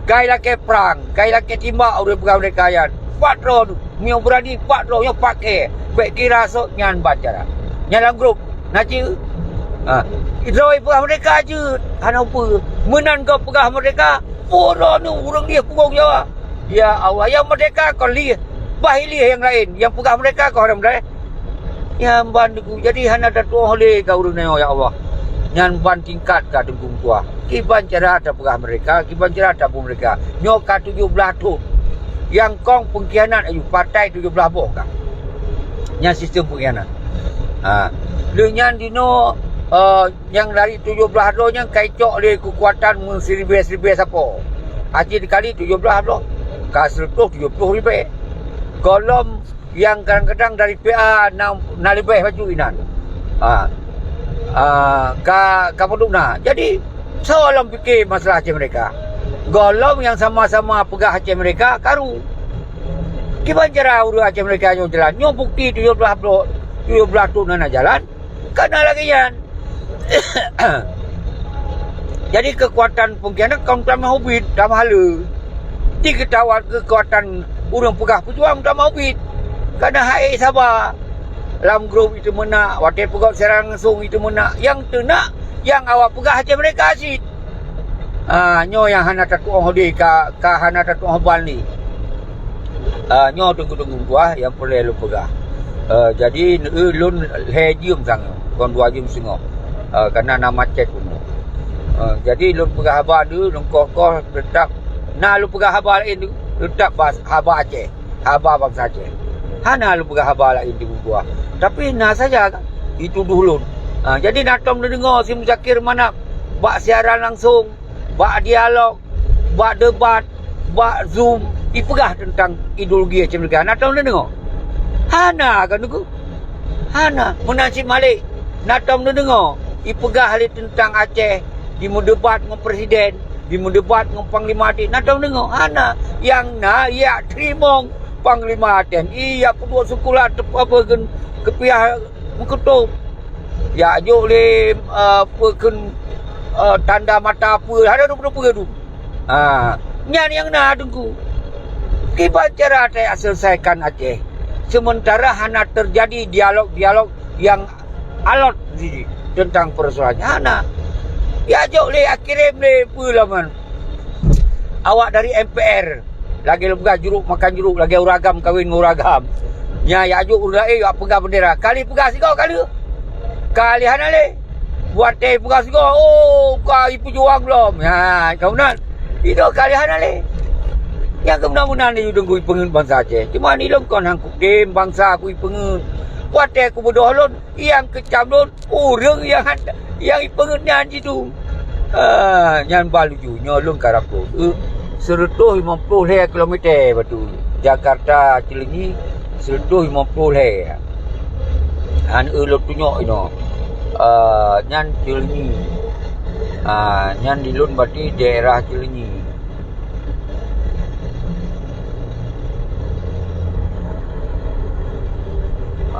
Kai lakée prang, kai lakée timbak ureuëng peugah merdeka nyan. Pat droe tu, meunyoe beurani pat droe nyoe paké. Bék kira sot nyan ban cara. Nyan lam grup, na cit. Ha. Droe peugah merdeka jeuet, hana peue. Meunan gob peugah merdeka, peue droe nu ureuëng lheueh punggong Jawa. Ya Allah, nyang merdeka kon lheueh. Bah lheueh nyang laén, nyang peugah merdeka kon hana merdeka. Nyan ban Teungku, jadi hana tatuoh lé ka ureuëng nyoe, ya Allah. Nyan ban tingkat ka Teungku meutuah. Kiban cara tapeugah merdeka, kiban cara tabu merdeka. Nyoe ka tujoh blaih thon. Nyang kong pengkhianat ayue, partai tujoh blaih boh ka. Nyan sistem pengkhianat. Ha. Lheueh nyan dinoe, eh, nyang dari tujoh blaih droe nyan ka icok lé keukuatan meusiribèe-siribèe sapo. Aci dikali tujoh blaih droe, ka sireutoh tujoh ploh ribèe. Gohlom nyang kadang-kadang dari P A na, na leubeh bacut inan. Ha. Ha, ka, ka padub na. Jadi, soe lom pike masalah Aceh Merdeka? Gohlom nyang sama-sama peugah Aceh Merdeka karu. Kiban cara ureueng Aceh Merdeka nyoe jalan? Nyoe bukti tujoh blaih bloe, tujoh blaih thon hana jalan. Kana lagèe nyan. Jadi keukuatan pengkhianat kon tamah ubit, tamah le. Di keutawan keukuatan ureueng peugah peujuang tamah ubit. Kana hai saba. Lam grup itu meunak, watèe peugöt siaran langsung itu meunak. Nyang teunak, nyang awak peugah Aceh Merdeka cit. Ah, nyoe nyang hana tatu'oh deh ka, ka hana tatu'oh ban lé. Ah, nyoe teungku-teungku tuha nyang peureulèe lôn peugah. Ah, jadi, eh, lôn lhèe jeuem sang, kon dua jeuem singoh. Ah, kareuna na macet bunoe. Ah, jadi lôn peugah haba deuh, lôn koh-koh teutap na lôn peugah haba laén deuh, teutap bas-, haba Aceh. Haba bansa Aceh. Hana lôn peugah haba laén di bubuah. Tapi na saja kan, jitudoh lôn. Ha, jadi na tom neudeungoe si Muzakir Manaf bak siaran langsung, bak dialog, bak debat, bak Zoom, ipeugah teuntang ideologi Aceh Merdeka. Na tom neudeungoe? Hana kan, Teungku? Hana. Meunan cit malèe, na tom neudeungoe ipeugah lé teuntang Aceh, jimeudebat ngon presiden, jimeudebat ngon panglima T N I, na tom neudeungoe? Hana. Nyang na, jak teurimong panglima T N I, jak peuduek sikula teup-, apa kheun, keupiah meukeutôb. Jak jok lé, eh, apa kheun, eh, tanda mata peue, hana dum-dum peue dum. Ha, nyan nyang na, Teungku. Kiban cara tajak selesaikan Aceh, sementara hana teujadi dialog-dialog nyang alot jih teuntang peusoalan nyan? Hana. Jak jok lé, jak kirém lé peue lom nyan. Awak dari M P R, lagèe lôn peugah, juruk makan juruk, lagèe ureueng agam kawen ngon ureueng agam. Nyan jak jok ureueng laén jak peugah bendera. Kali peugah sigoe kali. Kali hana lé. Watèe peugah sigoe, oh, ka ipeujuang lom. Ha, ka meunan. Ido kali hana lé. Nyang keumeunan-meunan lé Teungku ipeungeut bansa Aceh. Cuma ilôn kon han kutem bansa ku ipeungeut. Watèe kubeudôh lôn, nyang keucam lôn, ureueng nyang han, nyang ipeungeut nyan jidum. Ah, nyan bah lucu, nyoe lôn karab kôn. Eh, sireutoh limong ploh lhèe kilometer batu. Jakarta Cileunyi, sireutoh limong ploh lhèe. Hana lôn tunyok inoe. Ah, nyan Cileunyi. Ah, nyan di lôn berarti daerah Cileunyi.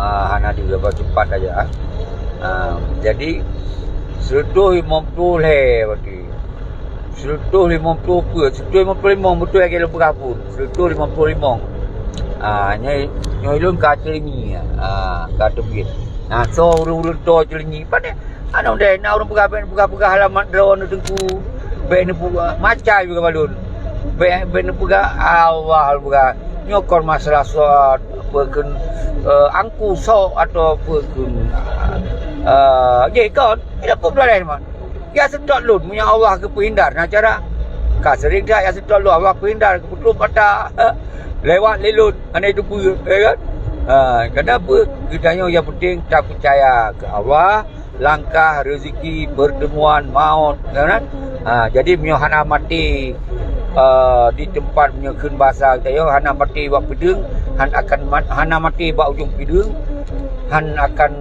Ah, hana di berapa cepat aja. Ah, jadi, sireutoh limong ploh lhèe berarti. Sireutoh limong ploh peuet, sireutoh limong ploh limong beutôi lagèe lôn peugah phon. Sireutoh limong ploh limong. Ah, nyoe, nyoe lôn ka Cileunyi, ah, ka teubiet. Nah, soe ureueng-ureueng toe Cileunyi? Pane? Aneuk deh, na ureueng peugah, bèk neupeugah-peugah alamat droeneuh Teungku. Bèk neupeugah, macai juga balon. Bèk, bèk neupeugah, Allah peugah. Nyoe kon masalah soe, apa kheun, eh, angku sok atau apa kheun, eh, jih kon. Ida pun beulai man. Ya seutôt lôn, meunyoe Allah geupeuhindar, na cara. Ka sering that ya seutôt lôn, Allah peuhindar, geupeutrok mata lewat lé lôn, hana jiteupeue, ya kan? Ha, kenapa? Geutanyoe nyang penting tapeucaya keu Allah, langkah, rezeki, pertemuan, maut, ya kan? Ha, jadi meunyoe hana maté, eh, di teumpat meunyoe kheun basa geutanyoe, hana maté bak peudeueng, han akan mat-, hana maté bak ujong peudeueng, han akan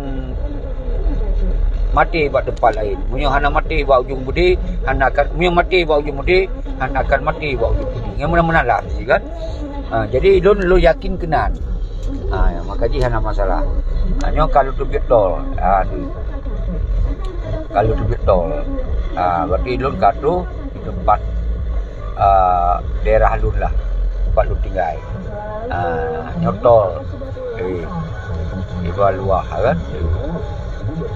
maté bak teumpat laén. Meunyoe hana maté bak ujong beudé, hana akan, meunyoe maté bak ujong beudé, hana akan maté bak ujong beudé. Nyang meunan-meunan lah, kan? Ha, jadi lôn, lôn yakin keunan. Ha, maka jih hana masalah. Ha, nyoe ka lôn teubiet tol. Ha, tu. Ka lôn teubiet tol. Ha, berarti lôn ka troh di teumpat, ah, daerah lôn lah, teumpat lôn tinggai. Ah, nyoe tol. Eh, iba luah kan.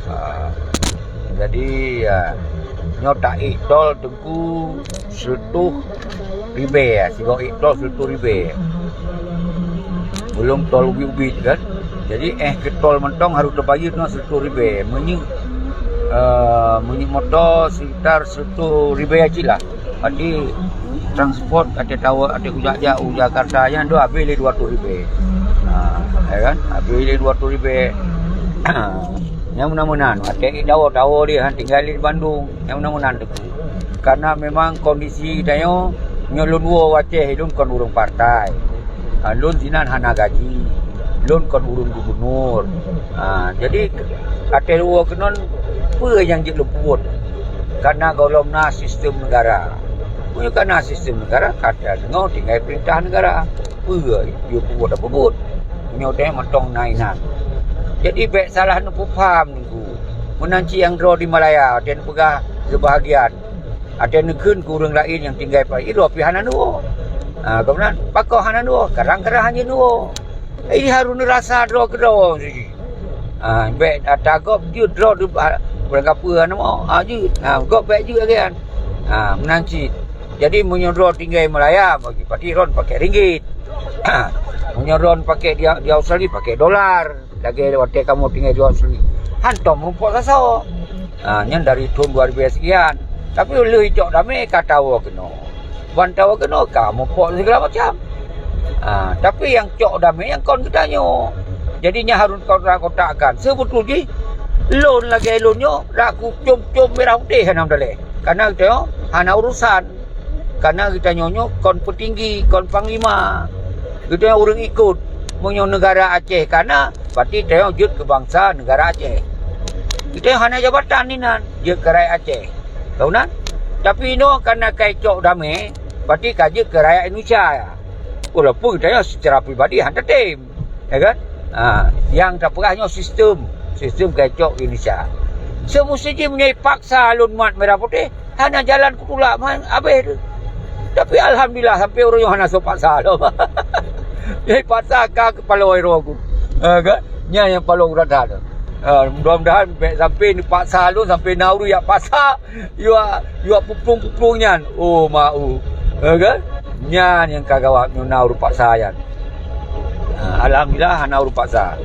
Ah, jadi, ah, nyoe taék tol Teungku sireutoh ribèe, sigoe ék tol sireutoh ribèe. Belum tol ubit-ubit kan. Jadi, eh, keu tol mantong harôh teubayeue ngon sireutoh ribèe. Meunyoe, eh, meunyoe moto sekitar sireutoh ribèe cit lah. Berarti Transport até tawa, até kujak-jak u Jakarta nyan tu habéh lé dua ratus ribèe. Ha, ya kan? Habéh lé dua ratus ribèe. Nyang meunan-meunan, até tawa-tawa dia han tinggai di Bandung. Nyang meunan-meunan tu. Karena memang kondisi geutanyoe, nyoe lôn woe u Aceh, lôn kon ureueng partai. Ha, lôn sinan hana gaji. Lôn kon ureueng gubernur. Ha, jadi até lôn woe keunoe, peue nyang jeuet lôn peubuet? Karena gohlom na sistem negara. Meunyoe ka na sistem negara, ka ta deungoe tinggai peurintah negara. Peue yue peubuet tapeubuet? Meunyoe teuh mantong na inan. Jadi bèk salah neupeupham Teungku. Meunan cit nyang droe di Malaya, watèe neupeugah seubahagian. Watèe neukheun keu ureueng laén nyang tinggai Palestina, droe pih hana neuwoe. Ha, keunan, pakon hana neuwoe? Kadang-kadang hana neuwoe. Jadi harôh neurasa droe keudroe. Ha, bèk ata gob jeuet droe di, ha, ureueng kapeue hana mo, ha, jeuet. Ha, gob bèk jeuet lagèe nyan. Ha, meunan cit. Jadi meunyoe droe tinggai Malaya, bagi pati droe pakèk ringgit. Meunyoe droe pakèk di, di Australia, pakèk dolar. Lagèe watèe kamoe tinggai di Australia. Hantom meurumpok sasoe. Ha, nyan dari thôn dua ribu sekian. Tapi lheueh cok damé ka tawoe keunoe. Ban tawoe keunoe ka mupok segala macam. Ha, tapi nyang cok damé nyang kon geutanyoe. Jadi nyan harôh kotak-kotakkan. Seubeutôi jih, lôn lagèe lôn nyoe, dak kucom-com mirah putéh hana meudaléh. Karena geutanyoe hana urusan. Karena geutanyoe nyoe kon peutinggi, kon panglima. Geutanyoe ureueng ikot. Meunyoe neugara Aceh kana, berarti tanyoe jeuet keu bansa neugara Aceh. Geutanyoe hana jabatan inan, jeuet keu rakyat Aceh. Tahu na? Tapi inoe kana ka icok damé, berarti ka jeuet keu rakyat Indonesia. Walaupun geutanyoe secara pribadi hana tem. Ya kan? Ha, nyang tapeugah nyoe sistem, sistem ka icok Indonesia. Seumusti jih meunyoe ipaksa lôn mat mirah putéh, hana jalan kutulak man, habéh tu. Tapi alhamdulillah sampai uroe nyoe hana soe paksa lom. Nyang paksa ka kepala droe ku. Ha, kan? Nyan nyang paleng urat that. Ha, mudah-mudahan bèk sampai neupaksa lôn sampai na ureueng jak paksa. Yuak, yuak puplong-puplong nyan. Oh, mau. Ha, kan? Nyan nyang ka gawat nyoe na ureueng paksa nyan. Ha, alhamdulillah hana ureueng paksa.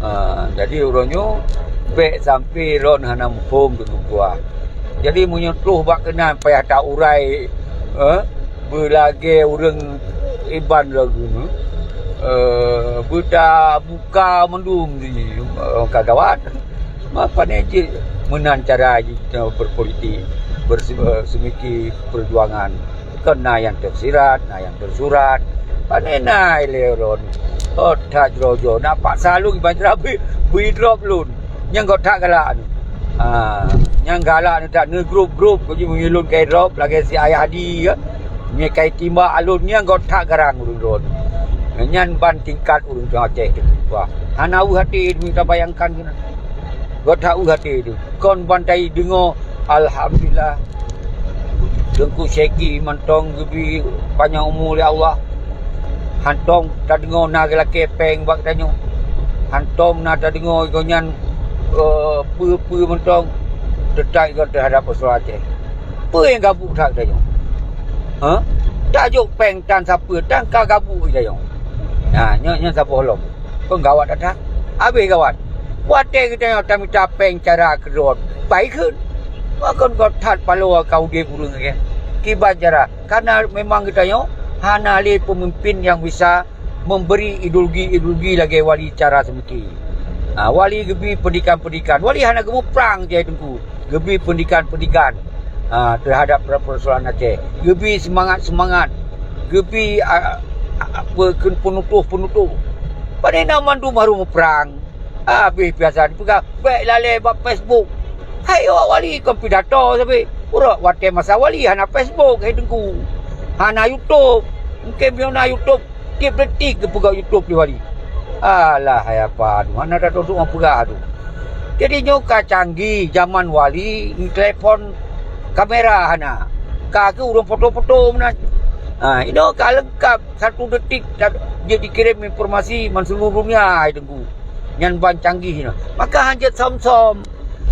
Ha, jadi uroe nyoe bèk sampai lôn hana muphom deungon kuah. Jadi meunyoe troh bak keunan payah ta urai, eh, beulagèe ureueng Iban lagèe nyoe, eh, beuta buka mandum di, eh, ka gawat. Maka nyan cit meunan cara jih, eh, berpolitik, berse-, eh, seumiké perjuangan. Kon na nyang tersirat, na nyang tersurat. Pane na ilèe droen. Oh, that jroh-jroh. Na paksa lôn ban jrabi, bri drop lôn. Nyang göt that galak nyoe. Ah, nyang galak nyoe that neu grup-grup, keu jih meunyoe lôn kai drop lagèe si Ayah Hadi kan. Meunyoe kai timbak alôn nyang göt that garang ureueng droen. Nyan ban tingkat ureueng Aceh teuh. Wah, hana weueh até meunyoe tabayangkan keunan. Göt that weueh até teuh. Kon ban tadeungoe, alhamdulillah. Teungku Syeki mantong geubri panyang umu lé Allah. Hantom tadeungoe na geulakèe pèng bak geutanyoe. Hantom na tadeungoe gobnyan, eh, peue-peue mantong teutab geuh teuhadap masyarakat Aceh. Peue nyang gabuk that geutanyoe? Ha? Tajok pèng tan sapeue tan ka gabuk geutanyoe. Nah, nyoe, nyoe saboh lom. Kon gawat that. Habéh gawat. Watèe geutanyoe tamita pèng cara keudroe, bai kheun. Pakon göt that paloe ka udép ureueng lagèe. Kiban cara, karena memang geutanyoe hana lé peumimpin nyang bisa memberi ideologi-ideologi lagèe Wali cara seumiké. Ha, Wali geubri pendidikan-pendidikan. Wali hana geumuprang jai Teungku. Geubri pendidikan-pendidikan, ha, terhadap per-, persoalan Aceh. Geubri seumangat-seumangat. Geubri, a, a, a, pe-, keu-, peunutôh-peunutôh. Pane na mandum harôh muprang. Habéh biasa dipeugah, bèk lalè bak Facebook. Hai awak Wali kon pidato sabe. Uroe watèe masa Wali hana Facebook, hai Teungku. Hana YouTube. Mungkin meunyoe na YouTube, tiep detik geupeugah YouTube di Wali. Alah, hai apa tu? Hana tatôh-tôh peugah tu. Jadi nyoe ka canggih, zaman Wali, telepon kamera hana. Ka keuh ureueng foto-foto meunan. Ha, inoe ka leungkap, satu detik jeuet dikirém informasi ban seuluruh dunia, hai Teungku. Nyan ban canggih nyoe. Maka hanjeuet som-som.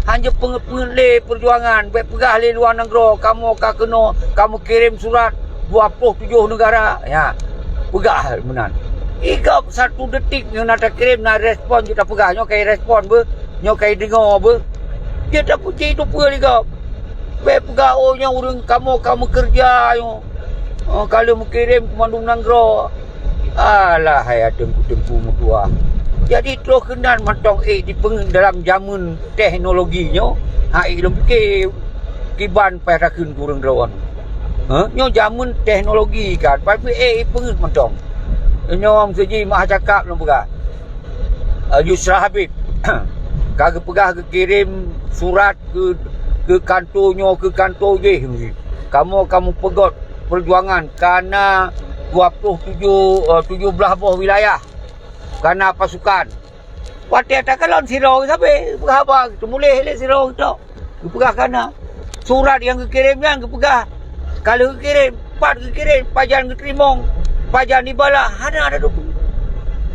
Hanjeuet peungeut-peungeut lé peujuangan. Bèk peugah lé luwa nanggroe, kamoe ka keunoe, kamoe kirém surat dua ploh tujoh neugara. Ya. Peugah meunan. Igop satu detik nyoe na takirém, na respon, jeuet tapeugah. Nyoe ka irespon beuh. Nyoe ka ideungoe beuh. Jeuet tapuji teupeue lé gob. Bèk peugah, "Oh, nyoe ureueng kamoe ka meukeureuja nyoe." Oh, ka lheueh meukirém keu mandum nanggroe. Alah, hai teungku-teungku meutuah. Jadi, troh keunan mantong ék dipeungeuet dalam jameun teknologi nyoe, hai lôn pike kiban payah takheun keu ureuëng droe. Hah? Nyoe jameun teknologi kan, tapi ék ipeungeuet mantong. Nyoe meuseujih meuah cakap lôn peugah. Eh, Yusra Habib ka geupeugah geukirém surat keu, keu kanto nyoe, keu kanto jéh. Kamoe ka meupeugöt peujuangan ka na dua ploh tujoh, eh, tujoh blaih boh wilayah ka na pasukan. Watée takalon sidroe sabe peugah haba, teumuléh lé sidroe tok. Geupeugah ka na. Surat nyang geukirém nyan geupeugah ka lheueh geukirém, pat geukirém, pajan geuteurimong, pajan dibalah, hana ada dukung.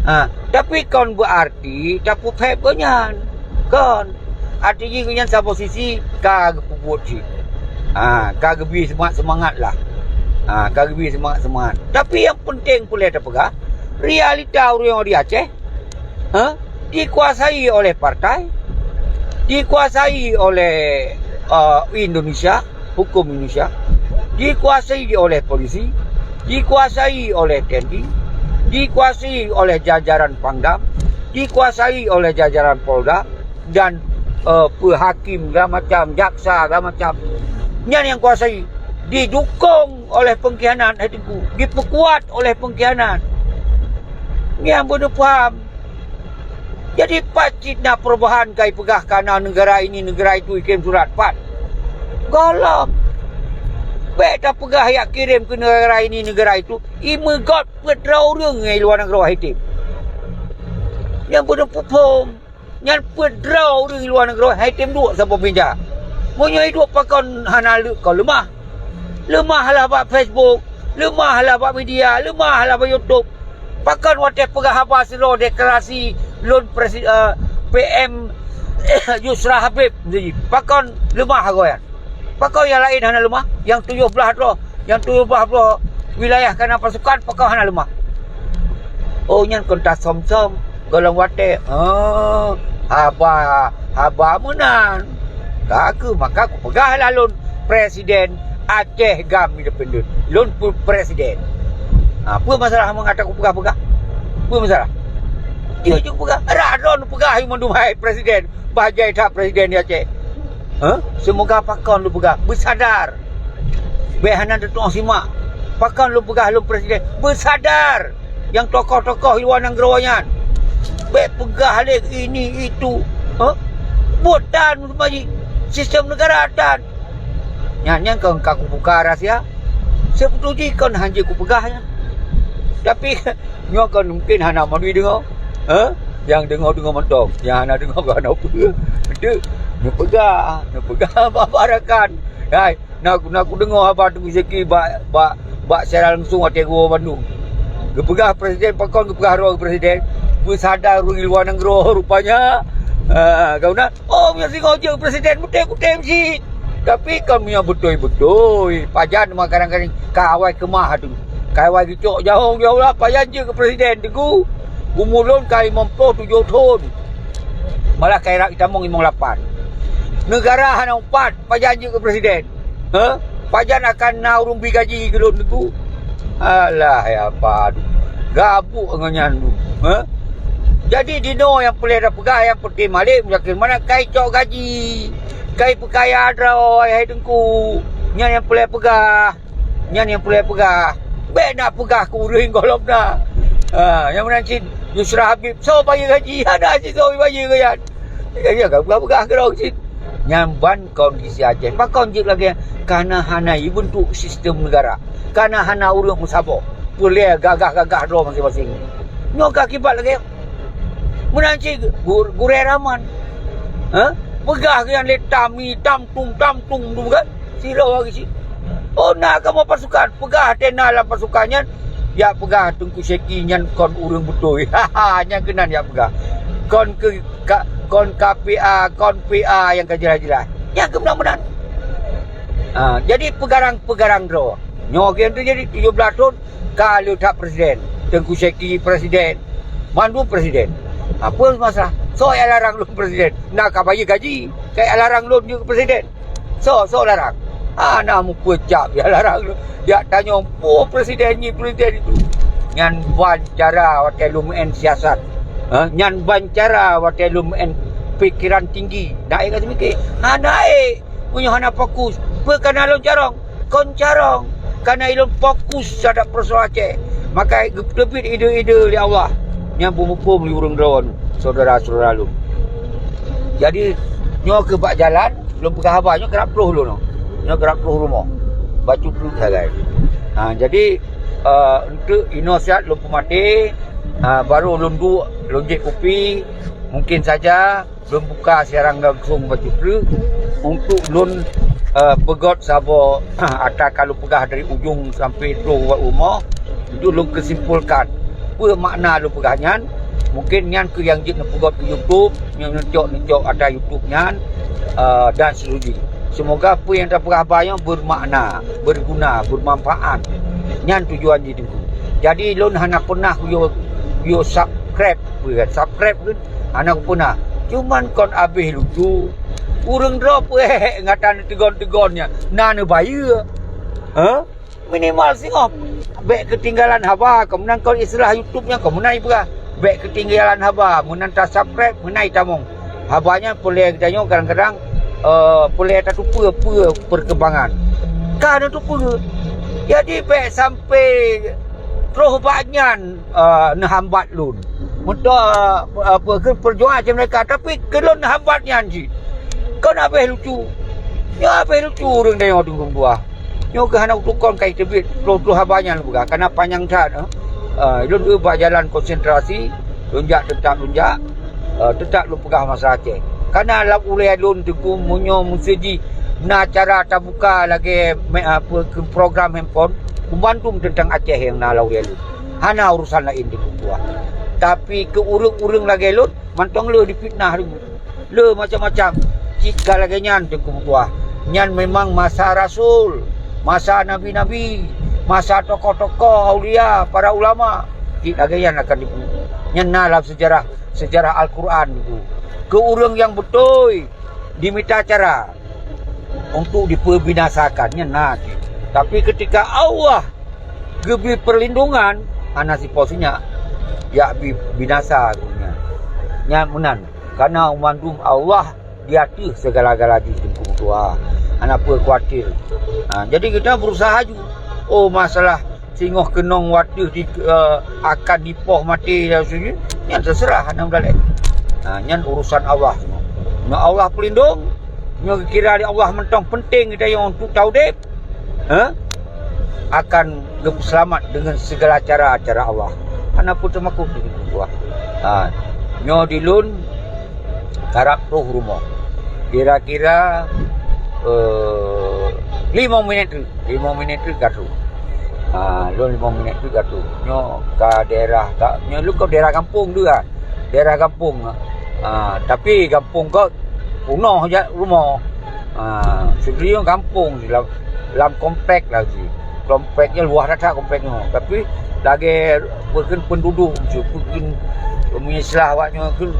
Ha, tapi kon beuarti tapeuphéb gobnyan. Kon. Arti jih gobnyan saboh sisi ka geupeubuet cit. Ha, ka geubri seumangat-seumangat lah. Ha, ka geubri seumangat-seumangat. Tapi nyang penting peureulée tapeugah, realita ureuëng di Aceh, ha, dikuasai oleh partai, dikuasai oleh, eh, Indonesia, hukum Indonesia, dikuasai oleh polisi, dikuasai oleh T N I, dikuasai oleh jajaran Pangdam, dikuasai oleh jajaran Polda, dan, eh, peuhakim segala macam, jaksa segala macam. Nyan nyang kuasai, didukung oleh pengkhianat, hai Teungku, dipeukuat oleh pengkhianat. Nyan beuneuh paham. Jadi, pat cit na perubahan kai peugah ka na negara ini, negara itu ikirém surat, pat? Gohlom. Bék tapeugah jak kirém keu negara ini, negara itu, imeugöt peuet droe ureuëng nyang luwa nanggroe hai tem. Nyang beuneuh peuphom. Nyan peuet droe ureuëng luwa nanggroe hai tem duek saboh meja. Meunyoe duek pakon hana leuk kon leumah. Leumah lah bak Facebook, leumah lah bak media, leumah lah bak YouTube. Pakon watée peugah haba sidroe deklarasi lôn presi-, eh, P M Yusra Habib, pakon leumah goe nyan? Pakon nyang laén hana leumah? Nyang tujoh blaih droe, nyang tujoh blaih droe wilayah ka na pasukan, pakon hana leumah? Oh, nyan kon tasöm-söm gohlom watée. Oh, haba, haba meunan. Ka kheueh maka kupeugah lah lôn Presiden Aceh GAM Independen. Lôn pun presiden. Ha, peue masalah meungat kupeugah-peugah? Peue masalah? Jeuet jeuet peugah. Rah droe neupeugah mandum hai presiden. Bah jai that presiden di Aceh. Hah? Seumoga pakon lôn peugah, beusadar. Bék hana teutuoh simak. Pakon lôn peugah lôn presiden, beusadar. Nyang tokoh-tokoh luwa nanggroe nyan, bék peugah lé ini itu. Hah? Buet tan, sistem negara tan. Nyan, nyan kon ka kubuka rahsia. Seubeutôi jih kon hanjeuet kupeugah nyan. Tapi, nyoe kon mungken hana mandum deungoe. Hah? Nyang deungoe-deungoe mantong, nyang hana deungoe kon hana peue. Beutôi. Neupeugah, neupeugah bak-bak rakan. Hai, na, na kudeungoe haba Teungku Syeki bak, bak, bak siaran langsung watée geuwoe Bandung. Geupeugah presiden, pakon geupeugah droe presiden? Beusadar ureuëng luwa nanggroe rupanya. Ha, ka na. Oh, meunyoe singoh jeuet presiden, beutôi-beutôi meucit. Tapi kon meunyoe beutôi-beutôi, pajan meukaran-karan ka awai keumah tu. Ka awai geucok jahong-jahong lah, pajan jeuet keu presiden Teungku. Umu lôn ka limong ploh tujoh thon. Malah ka rab itamong limong lapan. Neugara hana upat, pajan jeuet keu presiden. Ha? Pajan akan na ureuëng bri gaji keu lôn Teungku? Alah, ya apa tu? Gabuk ngon nyan tu. Ha? Jadi, dinoe nyang peureulée tapeugah, nyang peureulée malém, yakin mana kai cok gaji, kai peukaya droe, hai Teungku. Nyan nyang peureulée peugah. Nyan nyang peureulée peugah. Bék na peugah keu ureuëng gohlom na. Ha, nyang meunan cit, Yusra Habib, soe bayeue gaji? Hana cit soe bayeue keu nyan. Ya, ya, ka peugah-peugah keudroe cit. Nyan ban kondisi Aceh. Pakon jeuet lagée nyan? Kana hana ibeuntuk sistem neugara. Kana hana ureuëng meusaboh. Peureulée gagah-gagah droe maséng-maséng. Nyoe ka akibat lagée nyan. Meunan cit gu-, gurée Rahman. Ha? Peugah keu nyan lé tam, tam, tung, tam, tung, tu kan? Sidroe lagée cit. Oh, na kamoe pasukan. Peugah teuh na lam pasukan nyan, jak peugah Teungku Syeki nyan kon ureuëng beutôi. Ha, ha, nyan keunan jak peugah. Kon keu ka, kon K P A, kon P A nyang ka jeulaih-jeulaih. Nyan keuh meunan-meunan. Ha, jadi peugarang-peugarang droe. Nyoe nyang teujadi tujoh blaih thon ka lheueh that presiden. Teungku Syeki presiden. Mandum presiden. Apa masalah? Soe nyang larang lôn presiden? Na ka bayeue gaji. Ka larang lôn jeuet presiden. Soe, soe larang? Hana mupeucap ya larang lôn. Jak tanyong, "Peue presiden nyi, presiden itu?" Nyan ban cara watée lôn meu'en siasat. Ha? Nyan ban cara watée lôn meu'en pikeran tinggi. Naék ka seumiké? Hana naék. Meunyoe hana fokus, peue kana lôn carông? Kon carông. Kana ilôn fokus terhadap peusoalan Aceh. Maka geuteubiet ide-ide lé Allah nyang beumuphom lé ureuëng droe, syedara-syedara lôn. Jadi, nyoe keuh bak jalan, lôn peugah haba, nyoe karab troh lôn. Nyoe karab troh rumoh. Bacut treuk sagai. Ha, jadi, eh, untuk inoe siat lôn peumaté, ha, baru lôn duek, lôn jép kupi, mungkin saja lôn buka siaran langsung bacut treuk untuk lôn, eh, peugöt saboh ata ka lôn peugah dari ujong sampai troh bak rumoh. Untuk lôn keusimpulkan, peue makna lôn peugah nyan, mungkin nyan keuh nyang jeuet neupeugöt keu YouTube, nyang neucok-neucok ata YouTube nyan, eh, dan seterusnya. Semoga peue nyang tapeugah haba nyoe beumakna, beuguna, beumanfaat. Nyan tujuan jih Teungku. Jadi lôn hana peunah yo, yo subscribe, peue kan? Subscribe kan? Hana geupeuna. Cuman kon abéh lucu. Ureuëng droe peuhek ngat na teugon-teugon nyan. Na neubayeue. Ha? Minimal singoh. Bék keutinggalan haba, keumeunang kon istilah YouTube nyan keumeunang ipeugah. Bék keutinggalan haba, meunan tasubscribe, meunan itamong. Haba nyan peureulée geutanyoe kadang-kadang, eh, peureulée tateupeue peue peurkembangan. Ka neuteupeue. Jadi bék sampai troh bak nyan, eh, neuhambat lôn. Meuto, eh, apa, keu peujuangan Aceh Merdeka, tapi keu lôn neuhambat nyan cit. Kon abéh lucu. Nyoe abéh lucu ureuëng tanyoe dum dua. Nyoe keuh hana kutukon ka iteubiet troh-troh haba nyan lôn peugah, kana panyang that, eh. Eh, lôn eu bak jalan konsentrasi, lôn jak teutap lôn jak, eh, teutap lôn peugah masalah Aceh. Kana lam ulée lôn Teungku meunyoe meuseuji na cara tabuka lagée me-, apa, keu program handphone, Banmandum teuntang Aceh nyang na lam ulée lôn. Hana urusan laén di luwa. Tapi keu ureuëng-ureuëng lagée lôn, mantong le difitnah deungon. Le macam-macam. Cit ka lagée nyan Teungku meutuah. Nyan memang masa rasul, masa nabi-nabi, masa tokoh-tokoh, aulia, para ulama. Cit lagée nyan akan dipu-, nyan na lam seujarah, seujarah Al-Quran itu. Keu ureuëng nyang beutôi, dimita cara untuk dipeubinasakan, nyan na cit. Tapi ketika Allah geubri perlindungan, hana sipo sinyak jak bi-, binasa geuh nyan. Nyan meunan, karena mandum Allah di ateueh segala-gala jih Teungku meutuah. Hana peue khawatir. Ha, jadi kita berusaha ju. Oh, masalah singoh keunong wateueh di, eh, akan dipoh maté dan sebagainya, nyan terserah hana meudaléh. Ha, nyan urusan Allah. Nyoe Allah pelindung, nyoe geukira lé Allah mantong penting geutanyoe untuk taudeb, ha? Akan geupeuseulamat deungon segala cara-cara Allah. Hana peue teumakot di Allah. Ha, nyoe di lôn karab troh rumoh. Kira-kira, eh, limong minit tu. Limong minit tu ka troh. Ha, lôn limong minit tu ka troh. Nyoe ka daerah, ka, nyoe lôn ka daerah gampông tu kan. Daerah gampông. Ha, tapi gampông ka peunoh jak rumoh. Ha, sigohlom gampông lam, lam komplek lagi. Komplek nyan luwah that-that komplek nyoe. Tapi lagée peukheun penduduk, peukheun, meunyoe istilah awak nyoe kheun,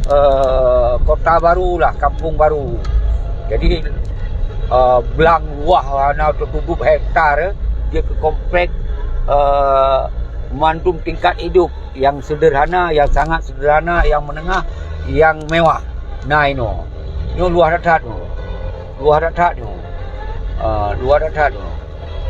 eh, kota baru lah, kampung baru. Jadi, eh, blang luwah hana teututup hektar, eh, jeuet keu komplek, eh, mandum tingkat hidup nyang sederhana, nyang sangat sederhana, nyang menengah, nyang mewah. Na inoe. Nyoe luwah that-that nyoe. Luwah that-that nyoe. Ah, luwah that-that nyoe.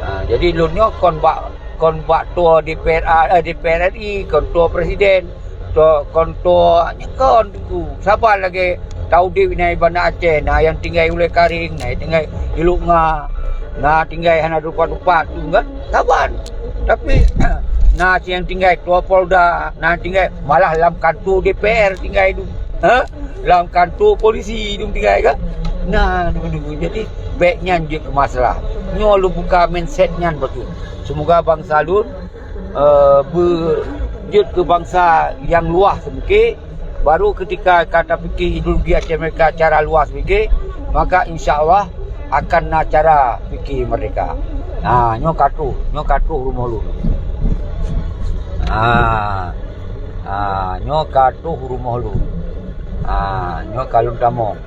Ah, jadi lôn nyoe kon bak, kon bak toa D P R A, eh, D P R R I, kon toa presiden, toa, kon toa, nyoe kon Teungku. Saban lagée taudeb inan Banda Aceh, na nyang tinggai Ulée Karing, na nyang tinggai Lhok Nga, na tinggai hana teumpat-teumpat tu kan. Saban. Tapi, na nyang tinggai toa Polda, na tinggai malah lam kantor D P R tinggai tu. Ha? Lam kantor polisi tu tinggai kan. Nah, tu, tu, tu. Jadi, bék nyan jeuet keu masalah. Nyoe lôn buka mindset nyan bacut. Semoga bansa lôn, eh, beu-, jeuet keu bansa nyang luwah seumike, baru ketika ka tapike ideologi Aceh Merdeka cara luwah seumike, maka insya Allah akan na cara pike merdeka. Ha, nyoe ka troh, nyoe ka troh rumoh lôn. Ha. Ha, nyoe ka troh rumoh lôn. Ha, nyoe ka lôn tamong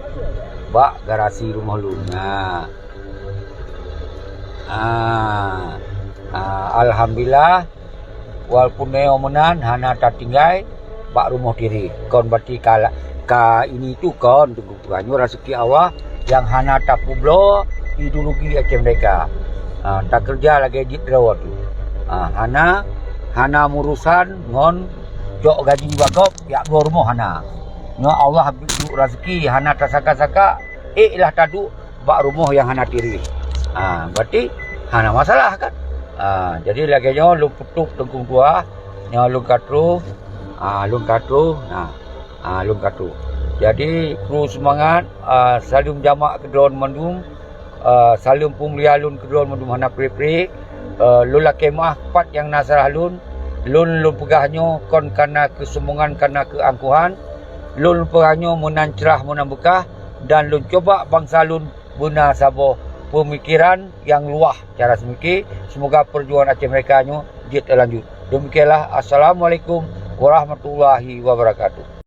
bak garasi rumoh lôn. Ha. Ah, ah, alhamdulillah, walaupun nyoe meunan hana tatinggai bak rumoh Tiri. Kon berarti ka, ka ini tu kon, Teungku, nyoe raseuki Allah nyang hana tapeubloe ideologi Aceh Merdeka. Ah, takeureuja lagèe jih droe tu. Ah, hana, hana meurusan ngon cok gaji bak gob, jak bloe rumoh hana. Nyoe Allah duek raseuki hana tasaka-saka, ék lah taduek bak rumoh nyang hana Tiri. Ha, berarti hana masalah kan? Ha, jadi lagèe nyoe lôn peutôp Teungku Tuha, nyoe lôn ka troh, ha, lôn ka troh, ha, ha, lôn ka troh. Jadi kru seumangat, ha, saleuem jamak keu droen mandum, ha, saleuem peumulia lôn keu droen mandum hana pré-pré, ha, lôn lakèe meu'ah pat nyang na salah lôn, lôn, lôn peugah nyoe kon kareuna keusombongan, kareuna keuangkuhan, lôn peugah nyoe meunan crah meunan beukah, dan lôn cuba bansa lôn beuna saboh peumikiran nyang luwah cara seumike. Seumoga peujuangan Aceh Merdeka nyoe jeuet lanjut. Demikianlah. Assalamualaikum warahmatullahi wabarakatuh.